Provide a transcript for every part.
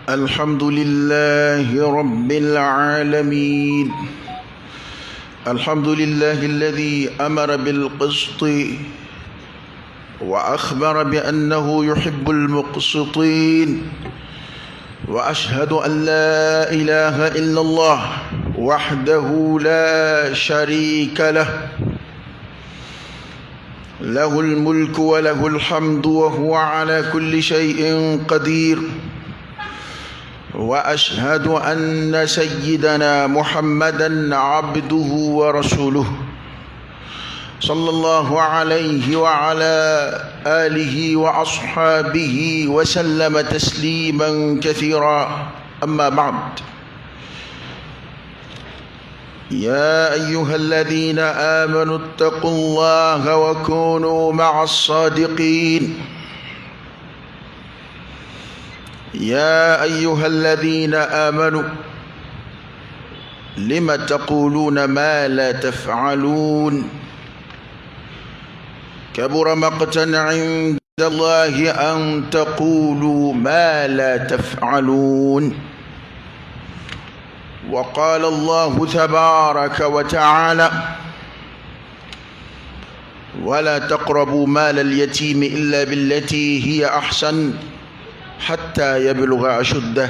الحمد لله رب العالمين. الحمد لله الذي أمر بالقسط وأخبر بأنه يحب المقسطين، وأشهد أن لا إله إلا الله وحده لا شريك له، له الملك وله الحمد وهو على كل شيء قدير، وأشهد أن سيدنا محمدا عبده ورسوله صلى الله عليه وعلى آله وأصحابه وسلم تسليما كثيرا. أما بعد، يا أيها الذين آمنوا اتقوا الله وكونوا مع الصادقين. يا أيها الذين آمنوا لم تقولون ما لا تفعلون؟ كبر مقتا عند الله أن تقولوا ما لا تفعلون. وقال الله تبارك وتعالى: ولا تقربوا مال اليتيم إلا بالتي هي أحسن حتى يبلغ أشده،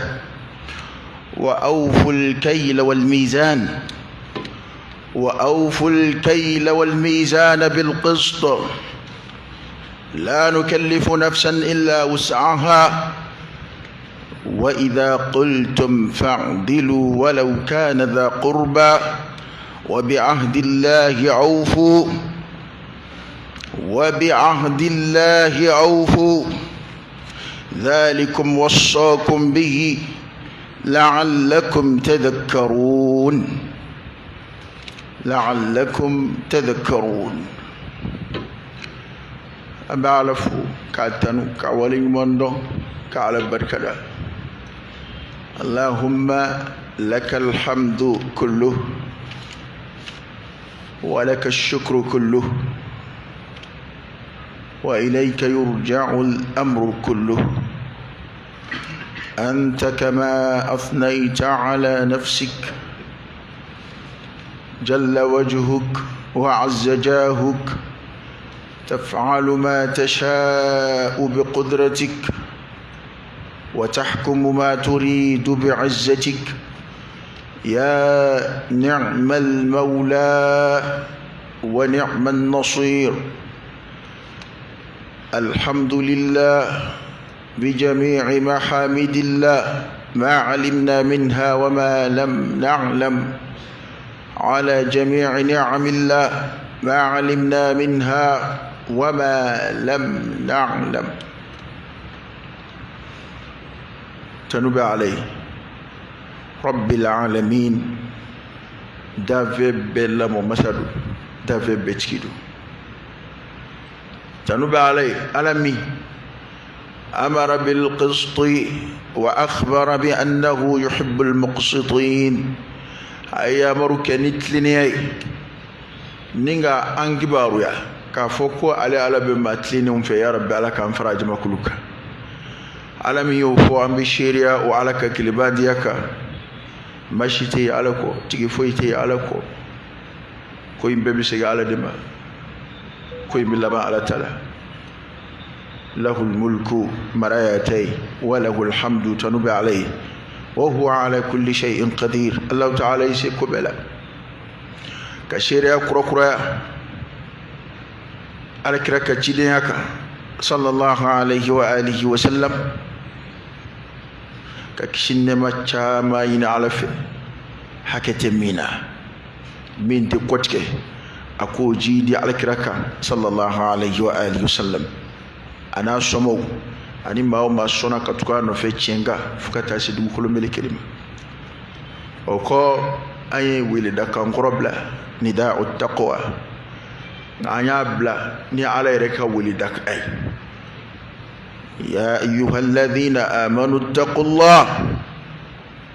وأوفوا الكيل والميزان، وأوفوا الكيل والميزان بالقسط، لا نكلف نفسا إلا وسعها، وإذا قلتم فاعدلوا ولو كان ذا قربى، وبعهد الله أوفوا، وبعهد الله أوفوا، ذلكم وصاكم به لعلكم تذكرون، لعلكم تذكرون. An bɛ Ala fo k'a tanu k'a waleɲuman dɔn ka Ala barikada. Allahumma lakal hamdu kulluh wa laka shukru kulluh wa ilayka yurja'u al-amru kulluh. Anta kama athnayta ala nafsik, jalla wajhuk wa azza jahuk, تفعل ما تشاء بقدرتك وتحكم ما تريد بعزتك، يا نعم المولى ونعم النصير. الحمد لله بجميع محامد الله ما علمنا منها وما لم نعلم، على جميع نعم الله ما علمنا منها وما لم نعلم. تنبى عليه رب العالمين دافع بلا مسد دافع بتكيدو. تنبى عليه ألمي أمر بالقسط وأخبر بأنه يحب المقسطين. أي أمر كنتلني ninga an kibaruya k'a fɔ ko ale Ala bɛ maa tilennenw fɛ. Ya Rabbi, Ala k'an fara jamakulu kan. Ala min y'o fɔ, an bɛ seereya o Ala ka kelebadiya kan. Masi tɛ yen Ala kɔ, tigi foyi tɛ yen Ala kɔ. Ko in bɛɛ bɛ segin Ala de ma, ko in bɛ laban Ala ta la. Lahul mulku, mara y'a ta ye, wa lahul hamdu, tanu bɛ Ala ye, wa huwa ala kulli shay'in qadir. Allahu ta'ala y'i se ko bɛɛ la. Ka seereya kurakuraya Ala kira ka cidenya kan sallallahu alaihi wa alihi wa sallam, ka kisi nɛɛma caman ɲini Ala fɛ hakɛ tɛ min na, min tɛ kɔtigɛ, a k'o jiidi Ala kira kan sallallahu alaihi wa alihi wa sallam, a n'a somɔgɔw ani maa o maa sɔnna ka tugu a nɔfɛ tiɲɛ kan fo ka taa se dugukolo melekeli ma. O kɔ, an ye weledakan kɔrɔ bila nida'u taqwa, nka an y'a bila ni Ala yɛrɛ ka weledakan ye. Ya ayyuhalladhina amanu ittaqullah,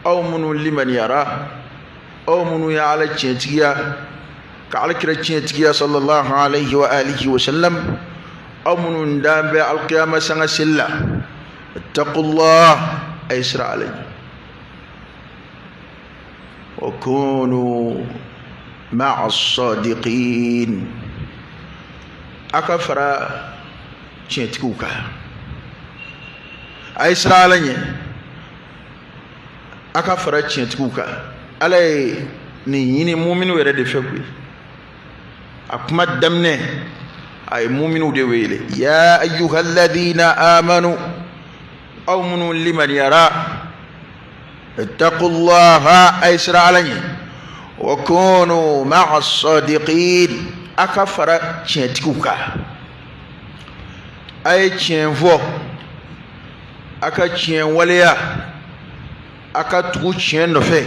aw minnu limaniyara, aw minnu ye Ala tiɲɛtigiya ka Ala kira tiɲɛtigiya sallallahu alaihi wa alihi wa sallam, aw minnu dan bɛ alqiyama sanga seli la, Ittaqullah, a ye siran Ala ɲɛ. Wa kunu ma'a sadiqin, a ka fara tiɲɛtigiw kan. A ye siran Ala ɲɛ, a ka fara tiɲɛtigiw kan. Ala ye nin ɲini muminiw yɛrɛ de fɛ koyi. A kuma daminɛ, a ye muminiw de wele: ya ayyuhalladhina amanu, aw minnu limaniyara, ittaqullaha, a ye siran Ala ɲɛ, wa kunu ma'a sadiqin, a ka fara tiɲɛtigiw kan. A ye tiɲɛ fɔ, a ka tiɲɛ waleya, a ka tugu tiɲɛ nɔfɛ,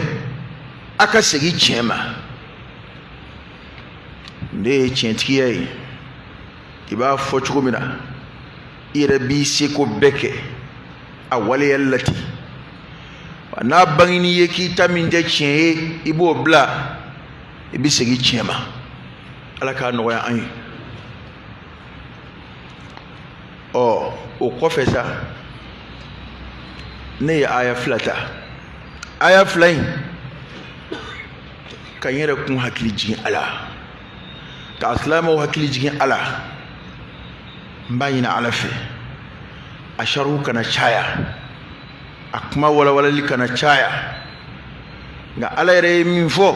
a ka segin tiɲɛ ma. Ne ye tiɲɛtigiya ye, i b'a fɔ cogo min na, i yɛrɛ b'i seko bɛɛ kɛ a waleyali la ten. N'a bangen'i ye k'i ta min tɛ tiɲɛ ye, i b'o bila, i bɛ segin tiɲɛ ma. Ala k'a nɔgɔya an ye. Ɔ, o kɔfɛ sa, ne ye aya 2 ta. Aya 2 in ka n yɛrɛ kun hakili jigin a la, ka silamɛw hakili jigin a la. N b'a ɲini Ala fɛ, a sariw kana caya, a kuma walawalali kana caya, nka Ala yɛrɛ ye min fɔ,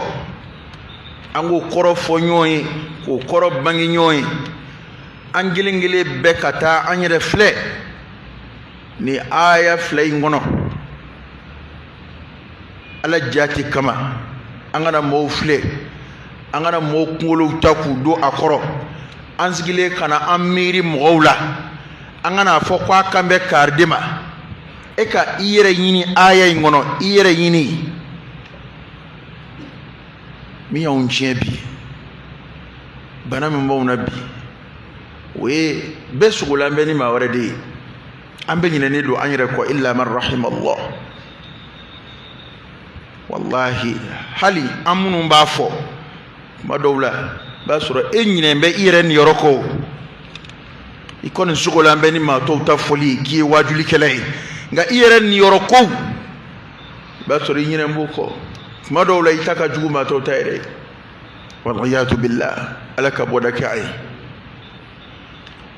an k'o kɔrɔ fɔ ɲɔgɔn ye, k'o kɔrɔ bange ɲɔgɔn ye. An kelen kelen bɛɛ ka taa an yɛrɛ filɛ ni aya 2 in kɔnɔ. Ala jati kama, an kana mɔgɔw filɛ, an kana mɔgɔw kunkolow ta k'u don a kɔrɔ. An sigilen kana an miiri mɔgɔw la, an kana fɔ ko a kan bɛ kari de ma. E ka i yɛrɛ ɲini aya in kɔnɔ, i yɛrɛ ɲini. Min y'anw tiɲɛ bi, bana min b'anw na bi, o ye bɛɛ sogolan bɛ ni maa wɛrɛ de ye. An bɛɛ ɲinɛnen don an yɛrɛ kɔ, illa man rahima Allah. Wallahi, hali an minnu b'a fɔ kuma dɔw la, i b'a sɔrɔ e ɲinɛn bɛ i yɛrɛ niyɔrɔ kɔ. I kɔni sogolan bɛ ni maa tɔw ta fɔli ye k'i ye waajulikɛla ye, nka i yɛrɛ niyɔrɔ kow, i b'a sɔrɔ i ɲinɛn b'o kɔ. Kuma dɔw la, i ta ka jugu maa tɔw ta yɛrɛ ye. Waliyadu billah, Ala ka bɔda kɛ a ye.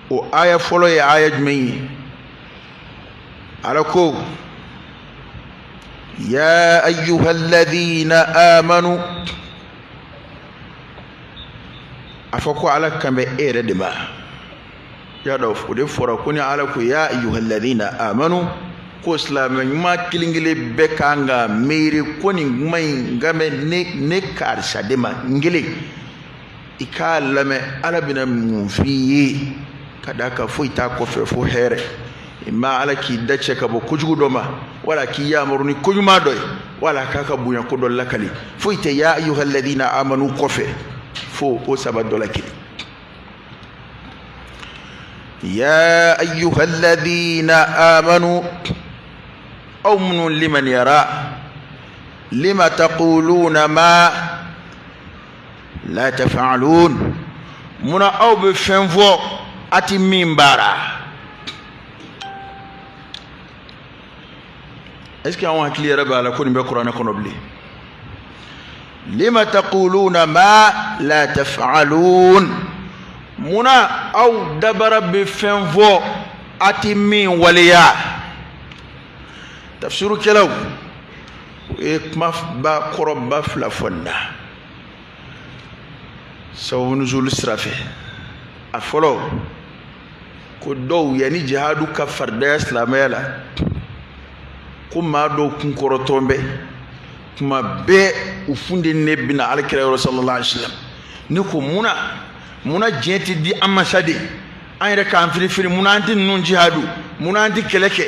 O aya fɔlɔ ye aya jumɛn ye? Ala ko: ya ayyuhalladhina amanu. A fɔ ko Ala kan bɛ e yɛrɛ de ma. Y'a dɔn, o de fɔra ko ni Ala ko ya ayyuhalladhina amanu, ko silamɛ ɲuman kelen kelen bɛɛ kan ka miiri ko nin kuma in kan bɛ ne karisa de ma, n kelen. I k'a lamɛn, Ala bɛna mun f'i ye, ka d'a kan foyi t'a kɔfɛ fo hɛrɛ. I ma Ala k'i da cɛ ka bɔ kojugu dɔ ma, wala k'i yamaru ni koɲuman dɔ ye, wala k'a ka bonya ko dɔ lakali. Foyi tɛ ya ayyuhalladhina amanu kɔfɛ fo o saba dɔ la kelen. Ya ayyuhalladhina amanu, aw minnu limaniyara, lima taquluna ma la taf'alun, munna aw bɛ fɛn fɔ a ti min baara? Est-ce que anw hakili yɛrɛ b'a la ko nin bɛ kuranɛ kɔnɔ bilen? Lima taquluna ma la taf'alun, munna aw dabara bɛ fɛn fɔ a ti min waleya? Tafsirukɛlaw u ye kuma ba kɔrɔba 2 fɔ nin na sababu nuzulu sira fɛ. A fɔlɔ, ko dɔw yanni jihadu ka faridaya silamɛya la, ko maa dɔw kun kɔrɔtɔn bɛ kuma bɛɛ, u funteni bɛna Ala kira yɔrɔ sallallahu alaihi wasallam. Ne ko munna diɲɛ tɛ di an ma sa de, an yɛrɛ k'an firifiri, munna an tɛ ninnu jihadu, munna an tɛ kɛlɛ kɛ,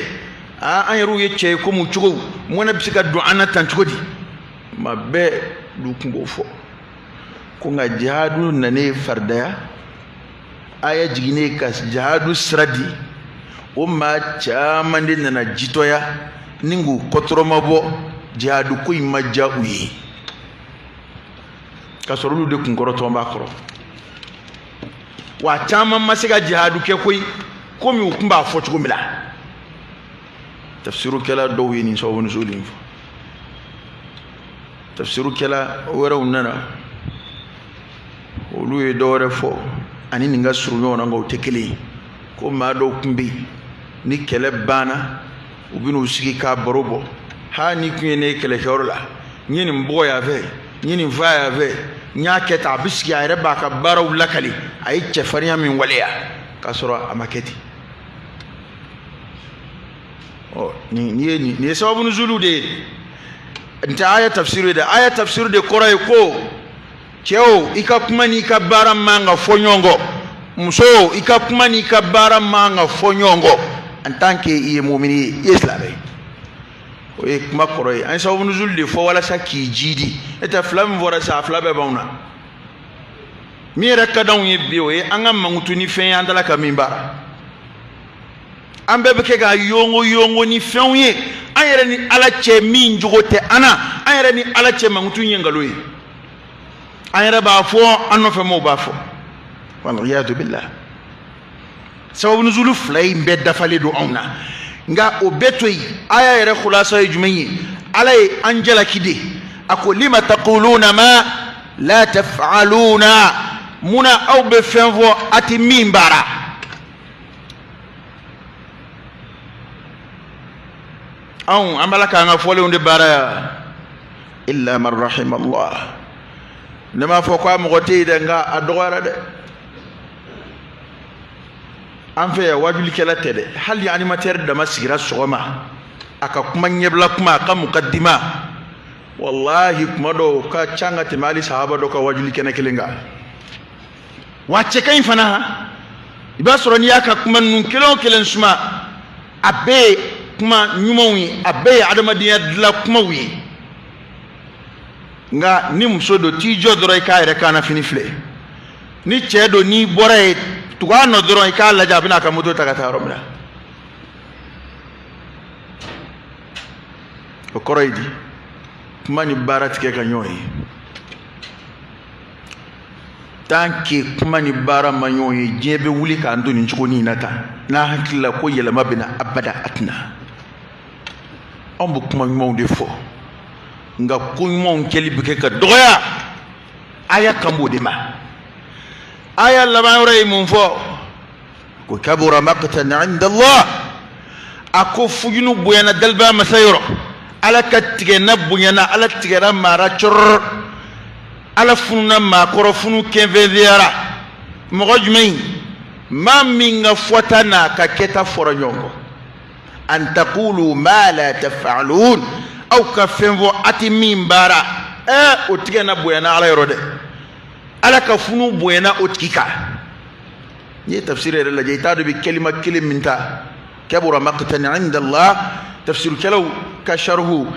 an yɛrɛw ye cɛ ye komi cogo, munna bɛ se ka don an na tan cogo di? Kuma bɛɛ olu kun b'o fɔ ko nka jihadu nanen faridaya, aya jiginnen ka jihadu sira di, o maa caman de nana jitɔya ni k'u kɔtɔrɔma bɔ, jihadu ko in ma diya u ye, k'a sɔrɔ olu de kun kɔrɔtɔn b'a kɔrɔ. Wa caman ma se ka jihadu kɛ koyi, komi u kun b'a fɔ cogo min na. Tafsirukɛla dɔw ye nin sababu nuzuli in fɔ. Tafsirukɛla wɛrɛw nana, olu ye dɔ wɛrɛ fɔ ani nin ka surun ɲɔgɔn na, nka o tɛ kelen ye. Ko maa dɔw tun bɛ yen, ni kɛlɛ banna, u bɛn'u sigi k'a baro bɔ. Ha, ni kun ye ne ye kɛlɛkɛyɔrɔ la, n ye nin bugɔ yan fɛ, n ye nin fa yan fɛ, n y'a kɛ tan. A bɛ sigi, a yɛrɛ b'a ka baaraw lakali, a ye cɛfarinya min waleya, k'a sɔrɔ a ma kɛ ten. Ɔ, nin ye sababu nuzulu de ye, nin tɛ aya tafsiru ye dɛ. Aya tafsiru de kɔrɔ ye ko cɛw, i ka kuma n'i ka baara man ka fɔ ɲɔgɔn kɔ. Muso, i ka kuma n'i ka baara man ka fɔ ɲɔgɔn kɔ en tant que i ye mumini ye, i ye silamɛ ye. O ye kuma kɔrɔ ye. An ye sababu nuzulu de fɔ walasa k'i jiidi. E tɛ fila min fɔra sisan, a fila bɛɛ b'anw na. Min yɛrɛ ka d'anw ye bi, o ye an ka mankutu ni fɛn ye an dala ka min baara. An bɛɛ bɛ kɛ ka yongo yongo ni fɛnw ye an yɛrɛ ni Ala cɛ min jogo tɛ an na. An yɛrɛ ni Ala cɛ, mankutu ye nkalon ye. An yɛrɛ b'a fɔ, an nɔfɛ mɔgɔw b'a fɔ, waliyadu billah. Sababu nuzulu fila in bɛɛ dafalen don anw na, nka o bɛɛ to yen. Aya yɛrɛ khulasa ye jumɛn ye? Ala ye an jalaki de. A ko: lima taquluna ma la taf'aluna? Munna aw bɛ fɛn fɔ a tɛ min baara? Anw, an b'a la k'an ka fɔlenw de baara ya, illa man rahima Allah. Ne m'a fɔ ko a mɔgɔ tɛ yen dɛ, nka a dɔgɔyara dɛ. An fɛ yan, wajulikɛla tɛ dɛ, hali ni animateur dama sigira sɔgɔma, a ka kuma ɲɛbila kuma, a ka mukadima, wallahi, kuma dɔw ka ca ka tɛmɛ hali sahaba dɔ ka wajuli kɛnɛ kelen kan. Wa cɛ ka ɲi fana. I b'a sɔrɔ n'i y'a ka kuma ninnu kelen o kelen suma, a bɛɛ ye kuma ɲumanw ye, a bɛɛ ye adamadenya dilan kumaw ye. Nka ni muso don, t'i jɔ dɔrɔn i k'a yɛrɛ kan na fini filɛ. Ni cɛ don, n'i bɔra yen, tugu a nɔ dɔrɔn i k'a lajɛ a bɛna a ka moto ta ka taa yɔrɔ min na. O kɔrɔ ye di? Kuma ni baara tigɛ ka ɲɔgɔn ye. Tant que kuma ni baara ma ɲɔgɔn ye, diɲɛ bɛ wuli k'an to nin cogo in na tan, n'a hakili la ko yɛlɛma bɛ na, abada a tɛna. Anw bɛ kuma ɲumanw de fɔ, nka ko ɲumanw kɛli bɛ kɛ ka dɔgɔya. Aya kan b'o de ma. Aya laban yɔrɔ ye mun fɔ? Ko kabura maqtan inda Allah. A ko fujunu bonyana daliba masa yɔrɔ. Ala ka tigɛna bonyana, Ala tigɛra maara cɔrɔ, Ala fununa maakɔrɔ, funu kɛnfɛndiyara. Mɔgɔ jumɛn? Maa min ka fɔta n'a ka kɛta fɔra ɲɔgɔn kɔ. An taqulu ma la taf'alun, aw ka fɛn fɔ a tɛ min baara. Ɛɛ, o tigɛna bonyana Ala yɔrɔ dɛ, Ala ka funu bonyana o tigi kan. N'i ye tafsir yɛrɛ lajɛ, i t'a dɔn i bɛ kalima kelen min ta, kabura maqtan inda Allah. Tafsirukɛlaw ka sharhu,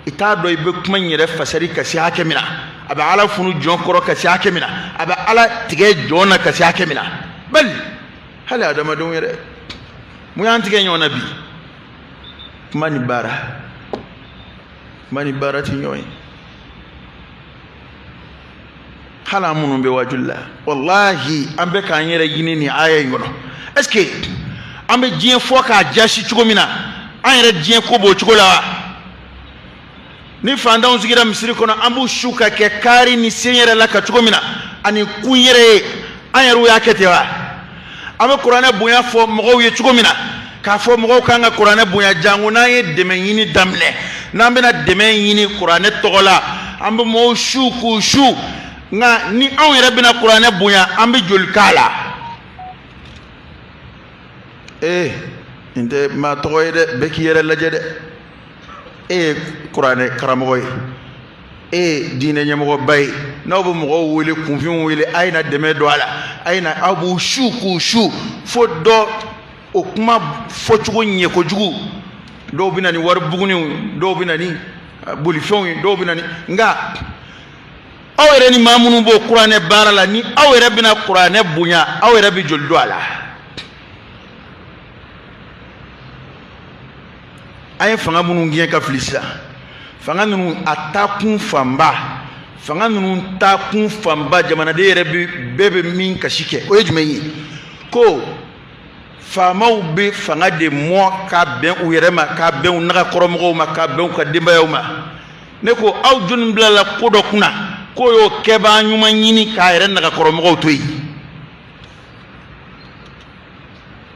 i t'a dɔn i bɛ kuma in yɛrɛ fasari ka se hakɛ min na, a bɛ Ala funu jɔn kɔrɔ ka se hakɛ min na, a bɛ Ala tigɛ jɔn na ka se hakɛ min na. Bali hali adamadenw yɛrɛ, mun y'an tigɛ ɲɔgɔn na bi? Kuma ni baara, kuma ni baara tɛ ɲɔgɔn ye. Hali an minnu bɛ wajuli la, walahi, an bɛ k'an yɛrɛ ɲini nin aya in kɔnɔ. Est ce que an bɛ diɲɛ fɔ k'a jasi cogo min na, an yɛrɛ diɲɛ ko b'o cogo la wa? Ni fantanw sigira misiri kɔnɔ, an b'u su ka kɛ kaari ni sen yɛrɛ la ka cogo min na ani kun yɛrɛ ye, an yɛrɛw y'a kɛ ten wa? An bɛ kuranɛ bonya fɔ mɔgɔw ye cogo min na, k'a fɔ mɔgɔw kan ka kuranɛ bonya, janko n'an ye dɛmɛ ɲini daminɛ, n'an bɛna dɛmɛ ɲini kuranɛ tɔgɔ la, an bɛ mɔgɔw su k'u su. Nka ni anw yɛrɛ bɛna kuranɛ bonya, an bɛ joli k'a la? Ee, nin tɛ maa tɔgɔ ye dɛ, bɛɛ k'i yɛrɛ lajɛ dɛ. E ye kuranɛ karamɔgɔ ye, e ye diinɛ ɲɛmɔgɔba ye, n'aw bɛ mɔgɔw wele, kunfinw wele, a ye na dɛmɛ don a la, a ye na, aw b'u su k'u su fo dɔ o kuma fɔcogo ɲɛ kojugu. Dɔw bɛ na ni wari buguniw, dɔw bɛ na ni bolifɛnw ye, dɔw bɛ na ni. Nka aw yɛrɛ ni maa minnu b'o kuranɛ baara la, ni aw yɛrɛ bɛna kuranɛ bonya, aw yɛrɛ bɛ joli don a la? An ye fanga minnu gɛn ka fili sisan, fanga ninnu a taakun fanba, fanga ninnu taakun fanba, jamanaden yɛrɛ bɛ bɛɛ bɛ min kasi kɛ, o ye jumɛn ye? Ko Faamaw bɛ fanga de mɔ ka bɛn u yɛrɛ ma, ka bɛn u nagakɔrɔmɔgɔw ma, ka bɛn u ka denbayaw ma. Ne ko aw jɔnni bilala ko dɔ kunna k'o y'o kɛbaa ɲuman ɲini k'a yɛrɛ nagakɔrɔmɔgɔw to yen?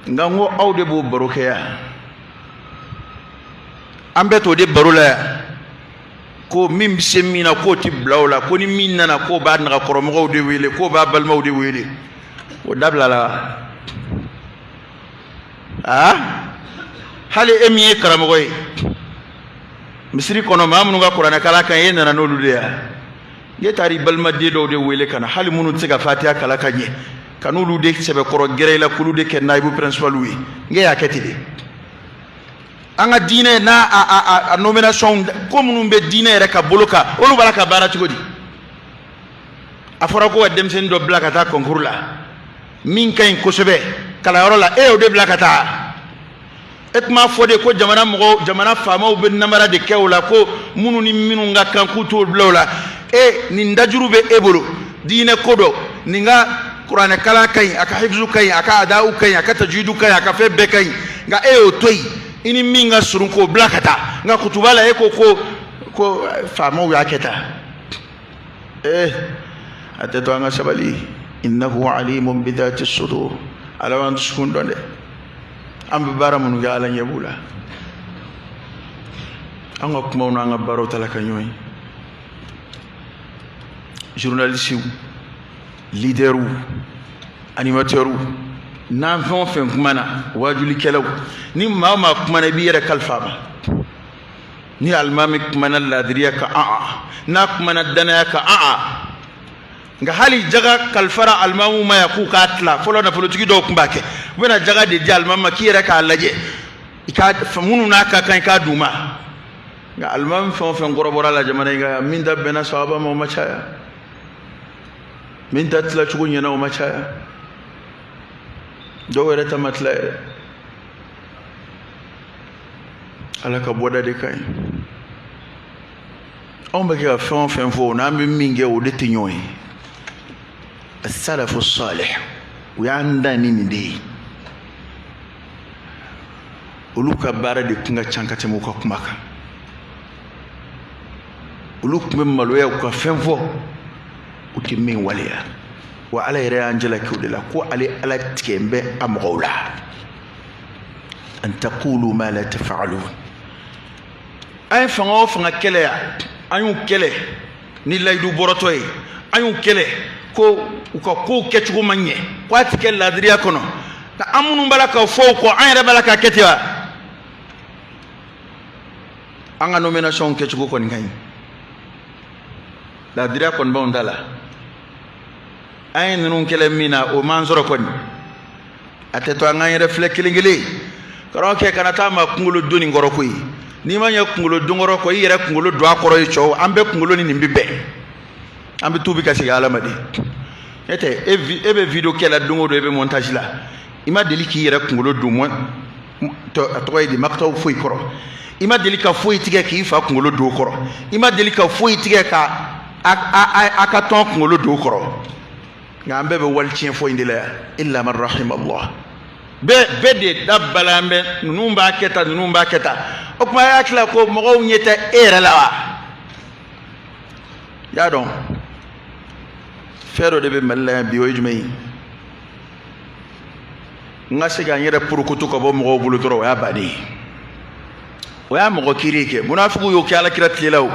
Nka n ko aw de b'o baro kɛ yan, an bɛɛ t'o de baro la yan, ko min bɛ se min na k'o ti bila o la, ko ni min nana k'o b'a nagakɔrɔmɔgɔw de wele, k'o b'a balimaw de wele. O dabila la aa. Hali e min ye karamɔgɔ ye misiri kɔnɔ, maa minnu ka kuranɛ kalan kan, e nana n'olu de ye. E taara i balimaden dɔw de wele ka na, hali minnu tɛ se ka fatiya kalan ka ɲɛ, ka n'olu de sɛbɛkɔrɔ gɛrɛ i la, k'olu de kɛ nayibu pirinsipaliw ye. N k'e y'a kɛ ten de. An ka diinɛ n'a a nomination ko minnu bɛ diinɛ yɛrɛ ka bolo kan, olu b'a la ka baara cogo di? A fɔra ko ka denmisɛnnin dɔ bila ka taa concours la min ka ɲi kosɛbɛ kalanyɔrɔ la, e y'o de bila ka taa. E tun b'a fɔ de ko jamana mɔgɔw, jamana faamaw bɛ namara de kɛ o la, ko minnu ni minnu ka kan k'u t'o bila o la. E nin dajuru bɛ e bolo diinɛ ko dɔ, nin ka kuranɛ kalan ka ɲi, a ka hifizu ka ɲi, a ka adaw ka ɲi, a ka tajudu ka ɲi, a ka fɛn bɛɛ ka ɲi, nka e y'o to yen, i ni min ka surun k'o bila ka taa. Nka kutuba la, e ko ko faamaw y'a kɛ tan. Ee, a tɛ to an ka sabali. Innahu alimun bidati sudur. Ala b'an dusukun dɔn dɛ. An bɛ baara minnu kɛ, Ala ɲɛ b'u la. An ka kumaw n'an ka baaraw tala ka ɲɔgɔn ye. Journalisiw, leaderw, animateurw, n'an fɛn o fɛn kumana, waajulikɛlaw, ni maa o maa kumana, i b'i yɛrɛ kalifa a ma. Ni alimami kumana laadiriya kan, an n'a kumana danaya kan, an nka hali jaga kalifara alimamu ma yan k'u k'a tila. Fɔlɔ nafolotigi dɔw tun b'a kɛ, u bɛna jaga de di alimami ma k'i yɛrɛ k'a lajɛ, i ka minnu n'a ka kan i k'a d'u ma. Nka alimami fɛn o fɛn kɔrɔbɔra la jamana in kan yan, min ta bɛnna sawaba ma o ma caya, min ta tilacogo ɲɛna o ma caya, dɔw yɛrɛ ta ma tila yɛrɛ. Ala ka bɔda de ka ɲi. Anw bɛ kɛ ka fɛn o fɛn fɔ, n'an bɛ min kɛ, o de tɛ ɲɔgɔn ye. Asalafu salih, u y'an dan ni nin de ye. Olu ka baara de tun ka ca ka tɛmɛ u ka kuma kan. Olu tun bɛ maloya u ka fɛn fɔ u tɛ min waleya. Wa Ala yɛrɛ y'an jalaki o de la, ko ale Ala tigɛ bɛ a mɔgɔw la. An taqulu ma la taf'alun. An ye fanga o fanga kɛlɛ yan, an y'u kɛlɛ ni layidu bɔrɔtɔ ye, an y'u kɛlɛ ko u ka kow kɛcogo ma ɲɛ, ko a ti kɛ laadiriya kɔnɔ. Nka an minnu b'a la ka fɔ u kɔ, an yɛrɛ b'a la k'a kɛ ten wa? An ka nomination kɛcogo kɔni ka ɲi, laadiriya kɔni b'anw ta la. An ye ninnu kɛlɛ min na, o m'an sɔrɔ kɔni. A tɛ to an k'an yɛrɛ filɛ kelen kelen. Karamɔgɔkɛ, kana taa maa kunkolo don nin kɔrɔ koyi. N'i ma ɲɛ kunkolo don kɔrɔ kɔ, i yɛrɛ kunkolo don a kɔrɔ ye. Cɛw, an bɛɛ kunkolo ni nin bɛ bɛn, an bɛ tuubi ka segin Ala ma de. N'o tɛ, e bɛ video kɛ la don o don, e bɛ montage la, i ma deli k'i yɛrɛ kunkolo don mɔ, a tɔgɔ ye di, makitaw foyi kɔrɔ. I ma deli ka foyi tigɛ k'i fa kunkolo don o kɔrɔ. I ma deli ka foyi tigɛ ka a ka tɔn kunkolo don o kɔrɔ. Nka an bɛɛ bɛ wali tiɲɛ fɔ in de la yan, illa man rahima Allah. Bɛɛ de da balan bɛ, ninnu b'a kɛ tan, ninnu b'a kɛ tan. O tuma a y'a tila ko mɔgɔw ɲɛ tɛ e yɛrɛ la wa? Y'a dɔn fɛn dɔ de bɛ Mali la yan bi, o ye jumɛn ye? N ka se ka n yɛrɛ porokoto ka bɔ mɔgɔw bolo dɔrɔn, o y'a bannen ye. O y'a mɔgɔ kiiri kɛ. Munafigiw y'o kɛ Ala kira tile la o.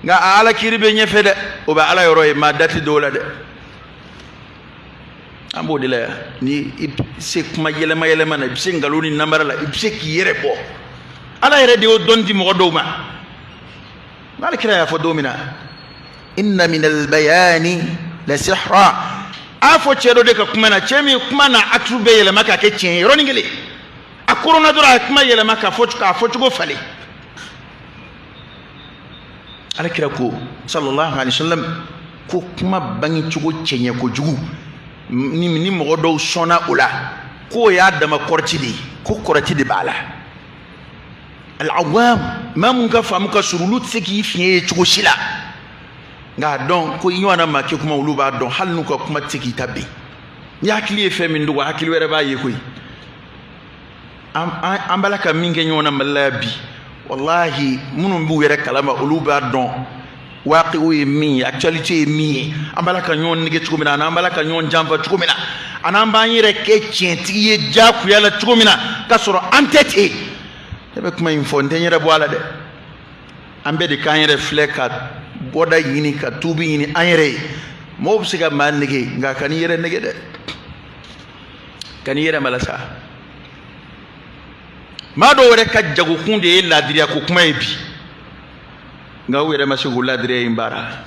Nka a Ala kiiri bɛ ɲɛfɛ dɛ, o bɛ Ala yɔrɔ ye, maa da tɛ don o la dɛ. An b'o de la yan. Ni i se kuma yɛlɛma yɛlɛma na, i bɛ se nkalon ni namara la, i bɛ se k'i yɛrɛ bɔ. Ala yɛrɛ de y'o dɔnni di mɔgɔ dɔw ma. N'Ala kira y'a fɔ don min na, inna min albayani la sihra, a fɔ cɛ dɔ de ka kuma na, cɛ min kuma na acte bɛɛ yɛlɛma k'a kɛ tiɲɛ ye yɔrɔnin kelen. A koronna dɔrɔn, a ye kuma yɛlɛma k'a fɔ, k'a fɔcogo falen. Ala kira ko sallallahu alaihi wasallam ko kuma bangecogo cɛɲɛ kojugu, ni mɔgɔ dɔw sɔnna o la, k'o y'a dama kɔrɔti de ye, ko kɔrɔti de b'a la. Al-awwam, maa mun ka faamu ka surun, olu tɛ se k'i fiɲɛ ye cogo si la. Nka a dɔn ko i ɲɔgɔnna maa kɛ kuma, olu b'a dɔn, hali n'u ka kuma tɛ se k'i ta bin. Ni hakili ye fɛn min dogo, hakili wɛrɛ b'a ye koyi. An b'a la ka min kɛ ɲɔgɔn na Mali la yan bi, walahi minnu b'u yɛrɛ kalama olu b'a dɔn waaqiw ye min ye, actualité ye min ye. An b'a la ka ɲɔgɔn nege cogo min na, an'an b'a la ka ɲɔgɔn janfa cogo min na, an'an b'an yɛrɛ kɛ tiɲɛtigi ye diyagoya la cogo min na, k'a sɔrɔ an tɛ ten. Ne bɛ kuma in fɔ, n tɛ n yɛrɛ bɔ a la dɛ. An bɛɛ de k'an yɛrɛ filɛ ka bɔda ɲini, ka tuubi ɲini an yɛrɛ ye. Mɔgɔw bɛ se ka maa nege, nka kan'i yɛrɛ nege dɛ, kan'i yɛrɛ malasa. Maa dɔw yɛrɛ ka jagokun de ye laadiriya ko kuma ye bi, nka u yɛrɛ ma se k'o laadiriya in baara.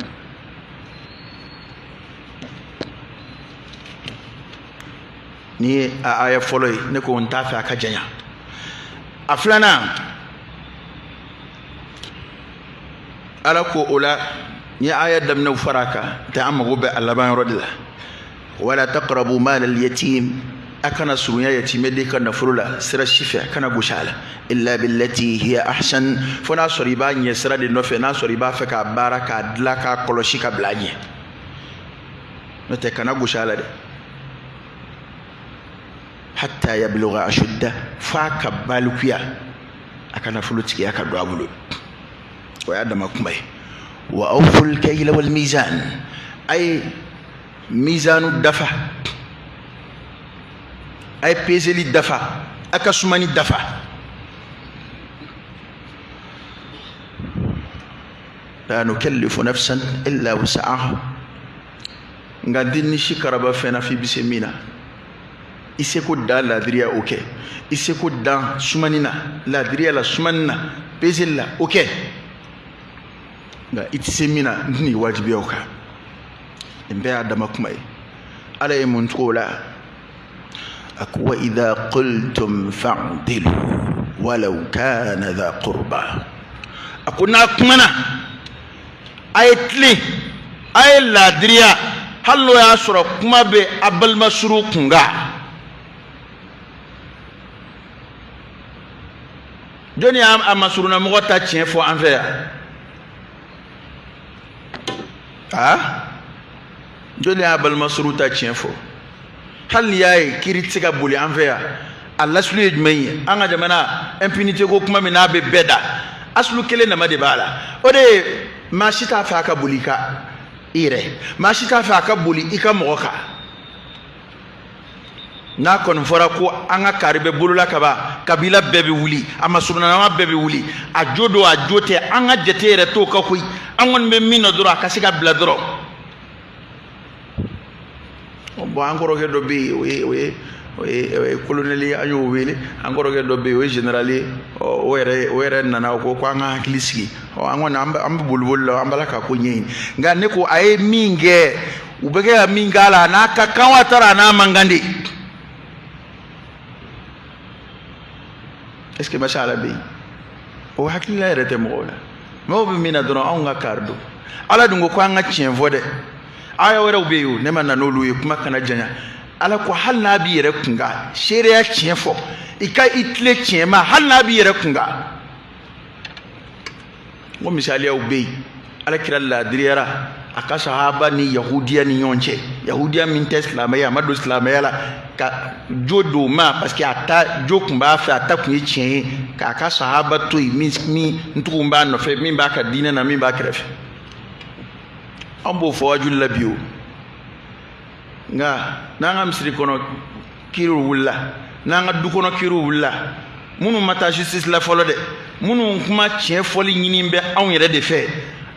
Ni ye a aya fɔlɔ ye, ne ko n t'a fɛ a ka janya. A filanan, Ala ko o la, n ye aya daminɛw fara a kan, tɛ an mago bɛ a laban yɔrɔ de la. Wala taqrabu mal al yatim, a kana surunya yatimɛden ka nafolo la sira si fɛ, a kana gosi a la. Illa billati hiya ahsan, fo n'a sɔrɔ i b'a ɲɛ sira de nɔfɛ, n'a sɔrɔ i b'a fɛ k'a baara, k'a dilan, k'a kɔlɔsi, ka bila a ɲɛ. N'o tɛ kana gosi a la dɛ. Hatta yablugha ashudda, f'a ka balikuya, a ka nafolotigiya ka don a bolo. O y'a dama kuma ye. Wa awful kayla wal mizan, a ye mizanu dafa, a ye peseli dafa, a ka sumani dafa. La nukallifu nafsan illa wus'aha, nka den ni si karaba fɛn na f'i bɛ se min na, i seko dan laadiriya o kɛ, i seko dan sumani na, laadiriya la, sumani na, peseli la, o kɛ. Nka i tɛ se min na, n tɛn'i wajibiya o kan. Nin bɛɛ y'a dama kuma ye. Ala ye mun cogo la? A ko wa idha qultum fa'dilu walau kana dha qurba. A ko n'a kumana, a ye tilen, a ye laadiriya, hali n'o y'a sɔrɔ kuma bɛ a balima surun kun kan. Jɔnni y'a masurunnamɔgɔ ta tiɲɛ fɔ an fɛ yan? Aa, jɔnni y'a balima surun ta tiɲɛ fɔ? Hali n'i y'a ye kiiri tɛ se ka boli an fɛ yan, a lasulu ye jumɛn ye? An ka jamana impunité ko kuma min n'a bɛ bɛɛ da, asulu kelen nama de b'a la. O de ye maa si t'a fɛ a ka boli i ka i yɛrɛ, maa si t'a fɛ a ka boli i ka mɔgɔ kan. N'a kɔni fɔra ko an ka kari bɛ bolola kaban, kabila bɛɛ bɛ wuli, a masurunnama bɛɛ bɛ wuli, a jo don a jo tɛ, an ka jate yɛrɛ t'o kan koyi. An kɔni bɛ min na dɔrɔn, a ka se ka bila dɔrɔn. Bon, an kɔrɔkɛ dɔ bɛ yen, o ye colonel ye, an y'o wele. An kɔrɔkɛ dɔ bɛ yen, o ye général ye. O yɛrɛ nana, o ko ko an ka hakili sigi. An kɔni an bɛ boliboli la, an b'a la ka ko ɲɛɲini. Nka ne ko a ye min kɛ, u bɛ kɛ ka min k'a la, a n'a ka kan wa taara, a n'a man kan de. Est-ce que masala bɛ yen? O hakilila yɛrɛ tɛ mɔgɔw la. Mɔgɔw bɛ min na dɔrɔn, anw ka kari don. Ala dun ko ko an ka tiɲɛ fɔ dɛ. Aya wɛrɛw bɛ yen o, ne ma na n'olu ye, kuma kana janya. Ala ko hali n'a b'i yɛrɛ kun kan, seereya tiɲɛ fɔ, i ka i tile tiɲɛ ma, hali n'a b'i yɛrɛ kun kan. N ko misaliyaw bɛ yen. Ala kira laadiriyara a ka sahaba ni yahudiya ni ɲɔgɔn cɛ. Yahudiya min tɛ silamɛ ye, a ma don silamɛya la, ka jo don ma, parce que a ta jo kun b'a fɛ, a ta kun ye tiɲɛ ye, k'a ka sahaba to yen, min ntugun b'a nɔfɛ, min b'a ka diinɛ na, min b'a kɛrɛfɛ. An b'o fɔ wajuli la bi o. Nka n'an ka misiri kɔnɔ kiiriw wulila, n'an ka du kɔnɔ kiiriw wulila, minnu ma taa justice la fɔlɔ dɛ, minnu kuma tiɲɛ fɔli ɲini bɛ anw yɛrɛ de fɛ,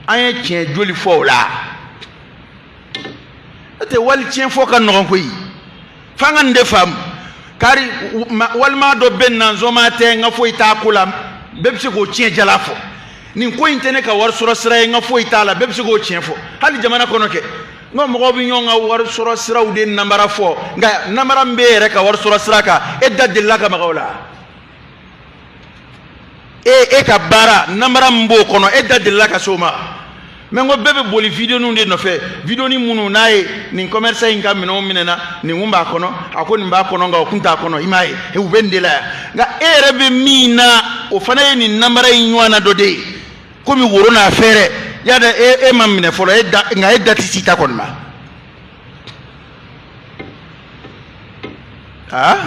an ye tiɲɛ joli fɔ o la? N'o tɛ wali tiɲɛ fɔ ka nɔgɔn koyi. F'an ka nin de faamu. Kari walima dɔ bɛ nanzɔma tɛ, n ka foyi t'a ko la, bɛɛ bɛ se k'o tiɲɛ jala fɔ. Nin ko in tɛ ne ka wari sɔrɔ sira ye, n ka foyi t'a la, bɛɛ bɛ se k'o tiɲɛ fɔ. Hali jamana kɔnɔ kɛ, n ko mɔgɔw bɛ ɲɔgɔn ka wari sɔrɔ siraw de namara fɔ, nka namara min b'e yɛrɛ ka wari sɔrɔ sira kan, e da delila ka maga o la? E ka baara namara min b'o kɔnɔ, e da delila ka s'o ma? Mɛ n ko bɛɛ bɛ boli videoninw de nɔfɛ, videonin minnu n'a ye nin commerçant in ka minɛnw minɛna, nin kun b'a kɔnɔ, a ko nin b'a kɔnɔ, nka o kun t'a kɔnɔ, i m'a ye, u bɛ nin de la yan. Nka e yɛrɛ bɛ min na, o fana ye nin namara in ɲɔgɔnna dɔ de ye, komi woro n'a fɛɛrɛ. Y'a dɔn e ma minɛ fɔlɔ, e da, nka e da tɛ s'i ta kɔni ma. Aa,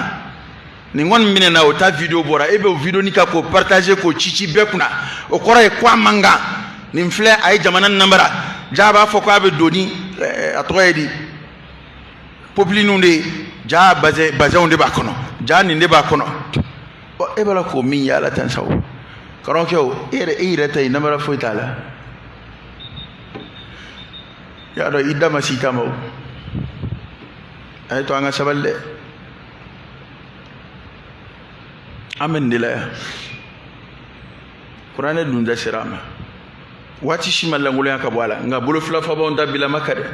Nin kɔni minɛna, o ta video bɔra, e bɛ o video nin ka k'o partager, k'o ci ci bɛɛ kunna. O kɔrɔ ye ko a man kan. Nin filɛ, a ye jamana namara ja, a b'a fɔ k'a bɛ don ni a tɔgɔ ye di, popilinw de ye, ja bazɛn bazɛnw de b'a kɔnɔ, ja nin de b'a kɔnɔ. Ɔ, e b'a la k'o min yaala tan sa, o karamɔgɔkɛ, o e yɛrɛ, e yɛrɛ ta in, namara foyi t'a la. Y'a dɔn i da ma s'i ta ma. O a ye to an ka sabali dɛ. An bɛ nin de la yan. Kuranɛ dun da sera a ma, waati si ma lankolonya ka bɔ a la. Nka bolo fila fabaw ta bilama ka dɛ.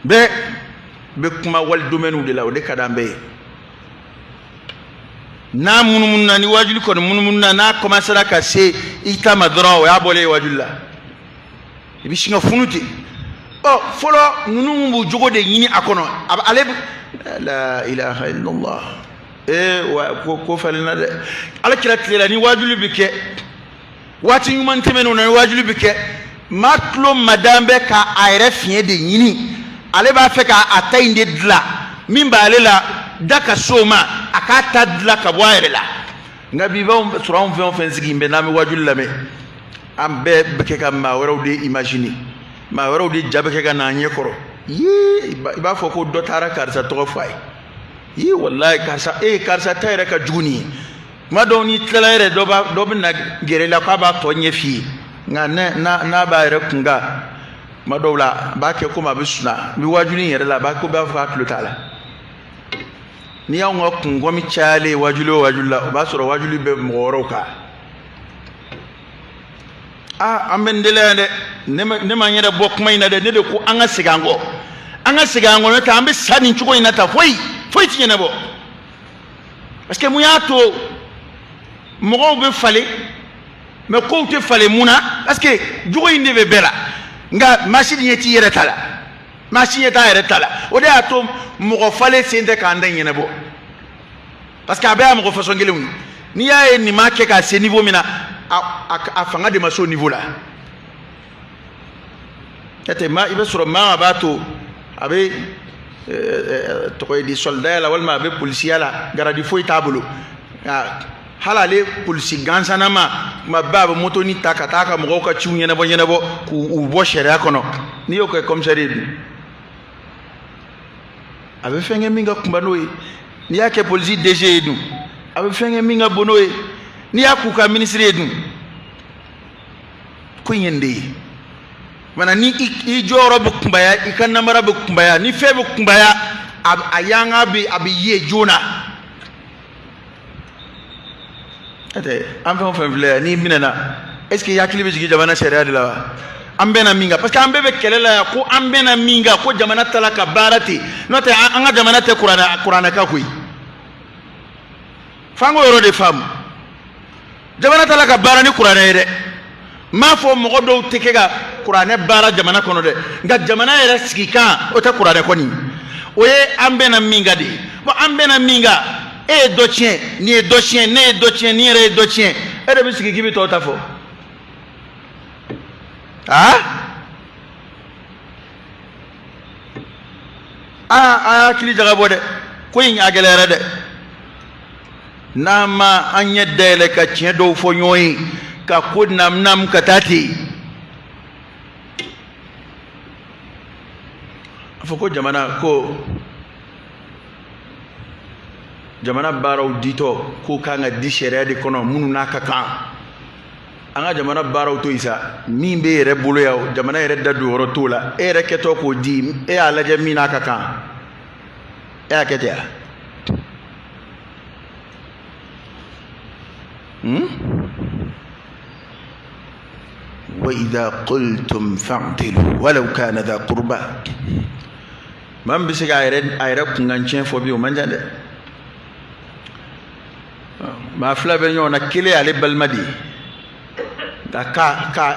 Bɛɛ bɛ kuma wali domaine de la, o de ka d'an bɛɛ ye. N'a munumununa, ni wajuli kɔni munumununa, n'a commencera ka se i ta ma dɔrɔn, o y'a bɔlen ye wajuli la, i bɛ sin ka funu ten. Ɔ, fɔlɔ ninnu b'u jogo de ɲini a kɔnɔ. A bɛ ale, la ilaha illallah. Ee wa, ko ko falenna dɛ. Ala kira tile la, ni wajuli bɛ kɛ, waati ɲuman tɛmɛnenw na, ni wajuli bɛ kɛ, maa tulo madan bɛ ka a yɛrɛ fiɲɛ de ɲini. Ale b'a fɛ ka a ta in de dilan, min b'ale la da ka s'o ma, a k'a ta dilan ka bɔ a yɛrɛ la. Nka bi b'anw sɔrɔ, anw fɛn o fɛn sigi bɛ n'an bɛ wajuli lamɛn, an bɛɛ bɛ kɛ ka maa wɛrɛw de imaginer, maa wɛrɛw de ja bɛ kɛ ka n'an ɲɛ kɔrɔ. Yee, i b'a fɔ ko dɔ taara karisa tɔgɔ fɔ a ye. Yee, walayi, karisa, ee, karisa ta yɛrɛ ka jugu nin ye. Tuma dɔw n'i tilala yɛrɛ, dɔ b'a dɔ bɛ na gɛrɛ i la k'a b'a tɔ ɲɛ f'i ye. Nka n'a b'a yɛrɛ kun kan, tuma dɔw la a b'a kɛ komi a bɛ sunaa, a bɛ wajuli in yɛrɛ la, a b'a ko b'a fɔ k'a tulo t'a la. N'i y'anw ka kungɔmi cayalen wajuli o wajuli la, o b'a sɔrɔ wajuli bɛ mɔgɔ wɛrɛw kan. Aa, an bɛ n deli yan dɛ. Ne ma n yɛrɛ bɔ kuma in na dɛ. Ne de ko an ka segin an kɔ, an ka segin an kɔ, n'o tɛ an bɛ sa nin cogo in na tan, foyi foyi ti ɲɛnabɔ. Parce que mun y'a to mɔgɔw bɛ falen, mais kow tɛ falen? Mun na? Parce que jogo in de bɛ bɛɛ la, nka maa si ɲɛ t'i yɛrɛ ta la, maa si ɲɛ t'a yɛrɛ ta la. O de y'a to mɔgɔ falen sen tɛ k'an da ɲɛnabɔ, parce que a bɛɛ y'a mɔgɔ façon kelenw ye. N'i y'a ye nin m'a kɛ k'a se niveau min na, a fanga de ma se o niveau la. N'o tɛ, maa i bɛ sɔrɔ maa b'a to a bɛ tɔgɔ ye di, soldat la, walima a bɛ polisiya la, garadi foyi t'a bolo. Hali ale polisi gansanama, tuma bɛɛ a bɛ motoni ta ka taa ka mɔgɔw ka ciw ɲɛnabɔ ɲɛnabɔ k'u bɔ sariya kɔnɔ. N'i y'o kɛ commissaire ye dun, a bɛ fɛn kɛ min ka kunba n'o ye. N'i y'a kɛ polisi DG ye dun, a bɛ fɛn kɛ min ka bon n'o ye. N'i y'a k'u ka minisiri ye dun, ko in ye nin de ye. Mana ni i jɔyɔrɔ bɛ kunbaya, i ka namara bɛ kunbaya, ni fɛn bɛ kunbaya, a yanga bɛ, a bɛ ye joona. Tɛ an fɛn o fɛn filɛ yan, n'i minɛna, est ce que i hakili bɛ jigin jamana sariya de la wa? An bɛnna min kan, parce que an bɛɛ bɛ kɛlɛ la yan ko an bɛnna min kan, ko jamana tala ka baara ten. N'o tɛ, an ka jamana tɛ kuranɛ kuranɛ kan koyi. F'an k'o yɔrɔ de faamu. Jamana tala ka baara ni kuranɛ ye dɛ. N m'a fɔ mɔgɔ dɔw tɛ kɛ ka kuranɛ baara jamana kɔnɔ dɛ, nka jamana yɛrɛ sigikan, o tɛ kuranɛ kɔni. O ye an bɛnna min kan de ye. Bon, an bɛnna min kan, e ye dɔ tiɲɛ, nin ye dɔ tiɲɛ, ne ye dɔ tiɲɛ, nin yɛrɛ ye dɔ tiɲɛ, e de bɛ sigi k'i bɛ tɔw ta fɔ. Aa aa, a y'a hakili jagabɔ dɛ. Ko in a gɛlɛyara dɛ. N'an ma an ɲɛ dayɛlɛ ka tiɲɛ dɔw fɔ ɲɔgɔn ye, ka ko nam ka taa ten, a fɔ ko jamana, ko jamana baaraw ditɔ k'o kan ka di sariya de kɔnɔ, minnu n'a ka kan. An ka jamana baaraw to yen sa, min b'e yɛrɛ bolo yan, jamana yɛrɛ da don yɔrɔ t'o la. E yɛrɛ kɛtɔ k'o di, e y'a lajɛ min n'a ka kan, e y'a kɛ ten wa? Wa idha qultum fa'dilu walau kana dha qurba. Maa min bɛ se k'a yɛrɛ a yɛrɛ kunkan tiɲɛ fɔ bi, o man ca dɛ. Maa fila bɛ ɲɔgɔn na, kelen y'ale balima de ye, nka ka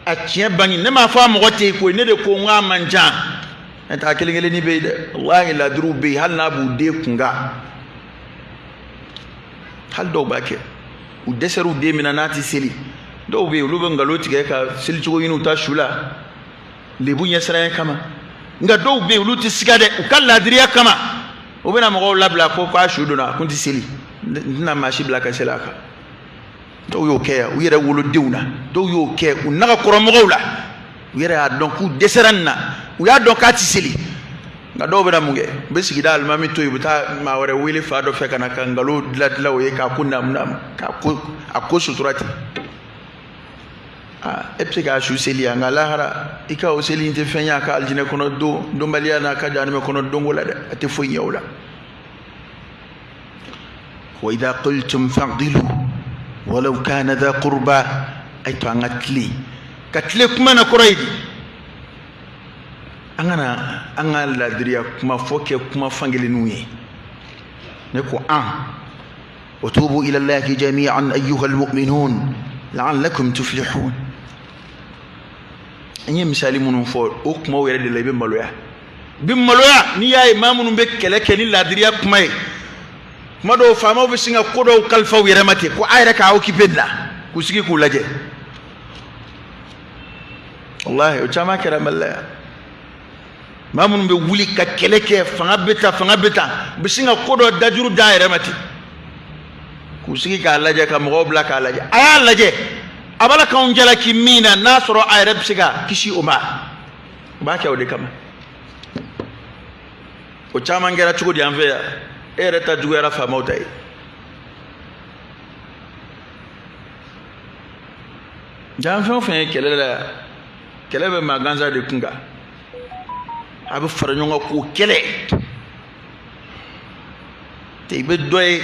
a tiɲɛ bange. Ne m'a fɔ a mɔgɔ tɛ yen koyi, ne de ko n k'a man ca. N'o tɛ, a kelen kelennin bɛ yen dɛ. Walahi, ladiriw bɛ yen, hali n'a b'u den kunkan, hali dɔw b'a kɛ, u dɛsɛr'u den min na n'a tɛ seli. Dɔw bɛ yen, olu bɛ nkalon tigɛ ka selicogo ɲini u ta su la, lebu ɲɛsiranya kama. Nka dɔw bɛ yen, olu tɛ siga dɛ, u ka ladiriya kama. U bɛna mɔgɔw labila ko k'a su donna, a kun tɛ seli, n tɛna maa si bila ka seli a kan. Dɔw y'o kɛ yan u yɛrɛ wolodenw na, dɔw y'o kɛ u nagakɔrɔmɔgɔw la. U yɛrɛ y'a dɔn k'u dɛsɛra nin na, u y'a dɔn k'a tɛ seli. Nka dɔw bɛna mun kɛ? U bɛ sigida alimami to yen, u bɛ taa maa wɛrɛ wele fa dɔ fɛ ka na ka nkalon dilan dilan o ye, k'a ko naamu naamu, k'a ko a ko sutura ten. Aa, e bɛ se k'a su seli yan, nka lahara i ka o seli in tɛ fɛn ye a ka alijinɛ kɔnɔ don donbaliya n'a ka jahanamɛ kɔnɔ donko la dɛ, a tɛ foyi ɲɛ o la. Wa idha qultum fa'dilu walau kana dha qurba, a ye to an ka tilen, ka tilen kuma na kɔrɔ ye di? An kana an ka ladiriya kuma fɔ kɛ kuma fankelenninw ye. Ne ko an wa tubu ila Allahi jami'an ayyuha almu'minun la'allakum tuflihun. N ye misali minnu fɔ, o kumaw yɛrɛ de la i bɛ maloya, i bɛ maloya n'i y'a ye maa minnu bɛ kɛlɛ kɛ ni ladiriya kuma ye. Kuma dɔw faamaw bɛ sin ka ko dɔw kalifa u yɛrɛ ma ten, ko a yɛrɛ k'a occupé nin na, k'u sigi k'u lajɛ. Walahi, o caman kɛra Mali la yan. Maa minnu bɛ wuli ka kɛlɛ kɛ, fanga bɛ ta, fanga bɛ ta, u bɛ sin ka ko dɔ dajuru d'a yɛrɛ ma ten, k'u sigi k'a lajɛ, ka mɔgɔw bila k'a lajɛ. A y'a lajɛ, a b'a la k'anw jalaki min na, n'a sɔrɔ a yɛrɛ bɛ se ka kisi o ma, u b'a kɛ o de kama. O caman kɛra cogo di an fɛ yan? E yɛrɛ ta juguyara faamaw ta ye. Jan fɛn o fɛn ye kɛlɛ la yan, kɛlɛ bɛ maa gansan de kun kan. A bɛ fara ɲɔgɔn kan k'o kɛlɛ te. I bɛ dɔ ye,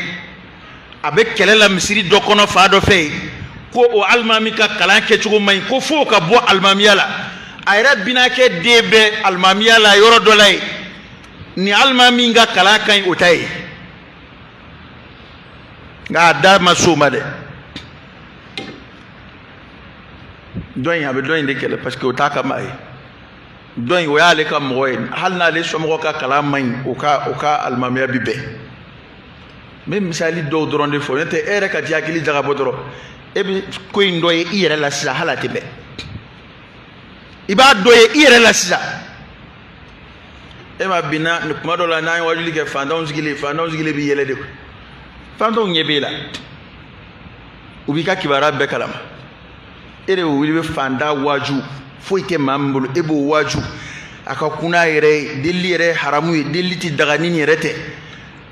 a bɛ kɛlɛ la misiri dɔ kɔnɔ fa dɔ fɛ yen, ko o alimami ka kalan kɛcogo man ɲi, ko f'o ka bɔ alimamiya la. A yɛrɛ binakɛ den bɛ alimamiya la yɔrɔ dɔ la yen, ni alimami ka kalan ka ɲi o ta ye, nka a da ma s'o ma dɛ. Dɔ in, a bɛ dɔ in de kɛlɛ parce que o t'a ka maa ye. Dɔ in, o y'ale ka mɔgɔ ye, hali n'ale somɔgɔ ka kalan man ɲi, o ka alimamiya bi bɛn. N bɛ misali dɔw dɔrɔn de fɔ, n'o tɛ e yɛrɛ ka t'i hakili jagabɔ dɔrɔn, e bɛ ko in dɔ ye i yɛrɛ la sisan, hali a tɛ bɛn, i b'a dɔ ye i yɛrɛ la sisan. E ma bin na kuma dɔ la, n'an ye wajuli kɛ, fantanw sigilen b'i yɛlɛ de. Fantanw ɲɛ b'e la, u b'i ka kibaruya bɛɛ kalama. E de bɛ wuli bɛ fantan waaju, foyi tɛ maa min bolo, e b'o waaju a ka kunna yɛrɛ ye. Delili yɛrɛ ye haramu ye, delili tɛ daga ni nin yɛrɛ tɛ.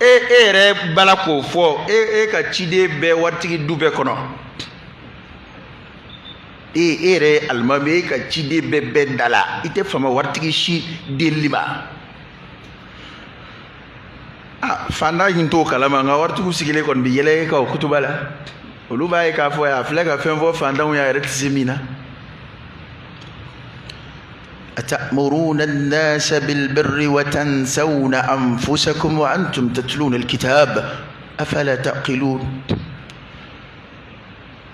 E yɛrɛ bala k'o fɔ, e ka ciden bɛɛ waritigi du bɛɛ kɔnɔ. E yɛrɛ ye alimami, e ka ciden bɛɛ da la, i tɛ fama waritigi si delili ma. A fantan in t'o kalama, nka waritigiw sigilen kɔni bɛ yɛlɛ e ka o kutuba la. Olu b'a ye k'a fɔ a filɛ ka fɛn fɔ fantanw ye, a yɛrɛ tɛ se min na. أتأمرون الناس بالبر وتنسون أنفسكم وأنتم تتلون الكتاب أفلا تعقلون.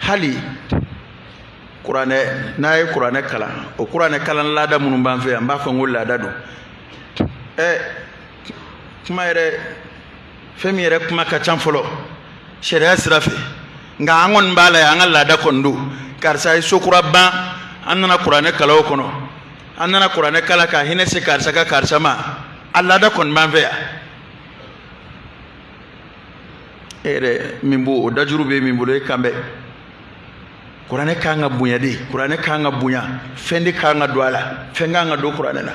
Hali kuranɛ, n'a ye kuranɛ kalan, o kuranɛ kalan laada minnu b'an fɛ yan, n b'a fɔ n ko laada don. Ɛ, kuma yɛrɛ, fɛn min yɛrɛ kuma ka ca fɔlɔ sariya sira fɛ, nka an kɔni b'a la yan, an ka laada kɔni don. Karisa ye so kura ban, an nana kuranɛ kalan o kɔnɔ, an nana kuranɛ kalan ka hinɛ se karisa ka karisa ma. A laada kɔni b'an fɛ yan. E yɛrɛ min b'o o dajuru bɛ min bolo, e kan bɛ kuranɛ kan ka bonya de, kuranɛ kan ka bonya, fɛn de kan ka don a la, fɛn kan ka don kuranɛ la.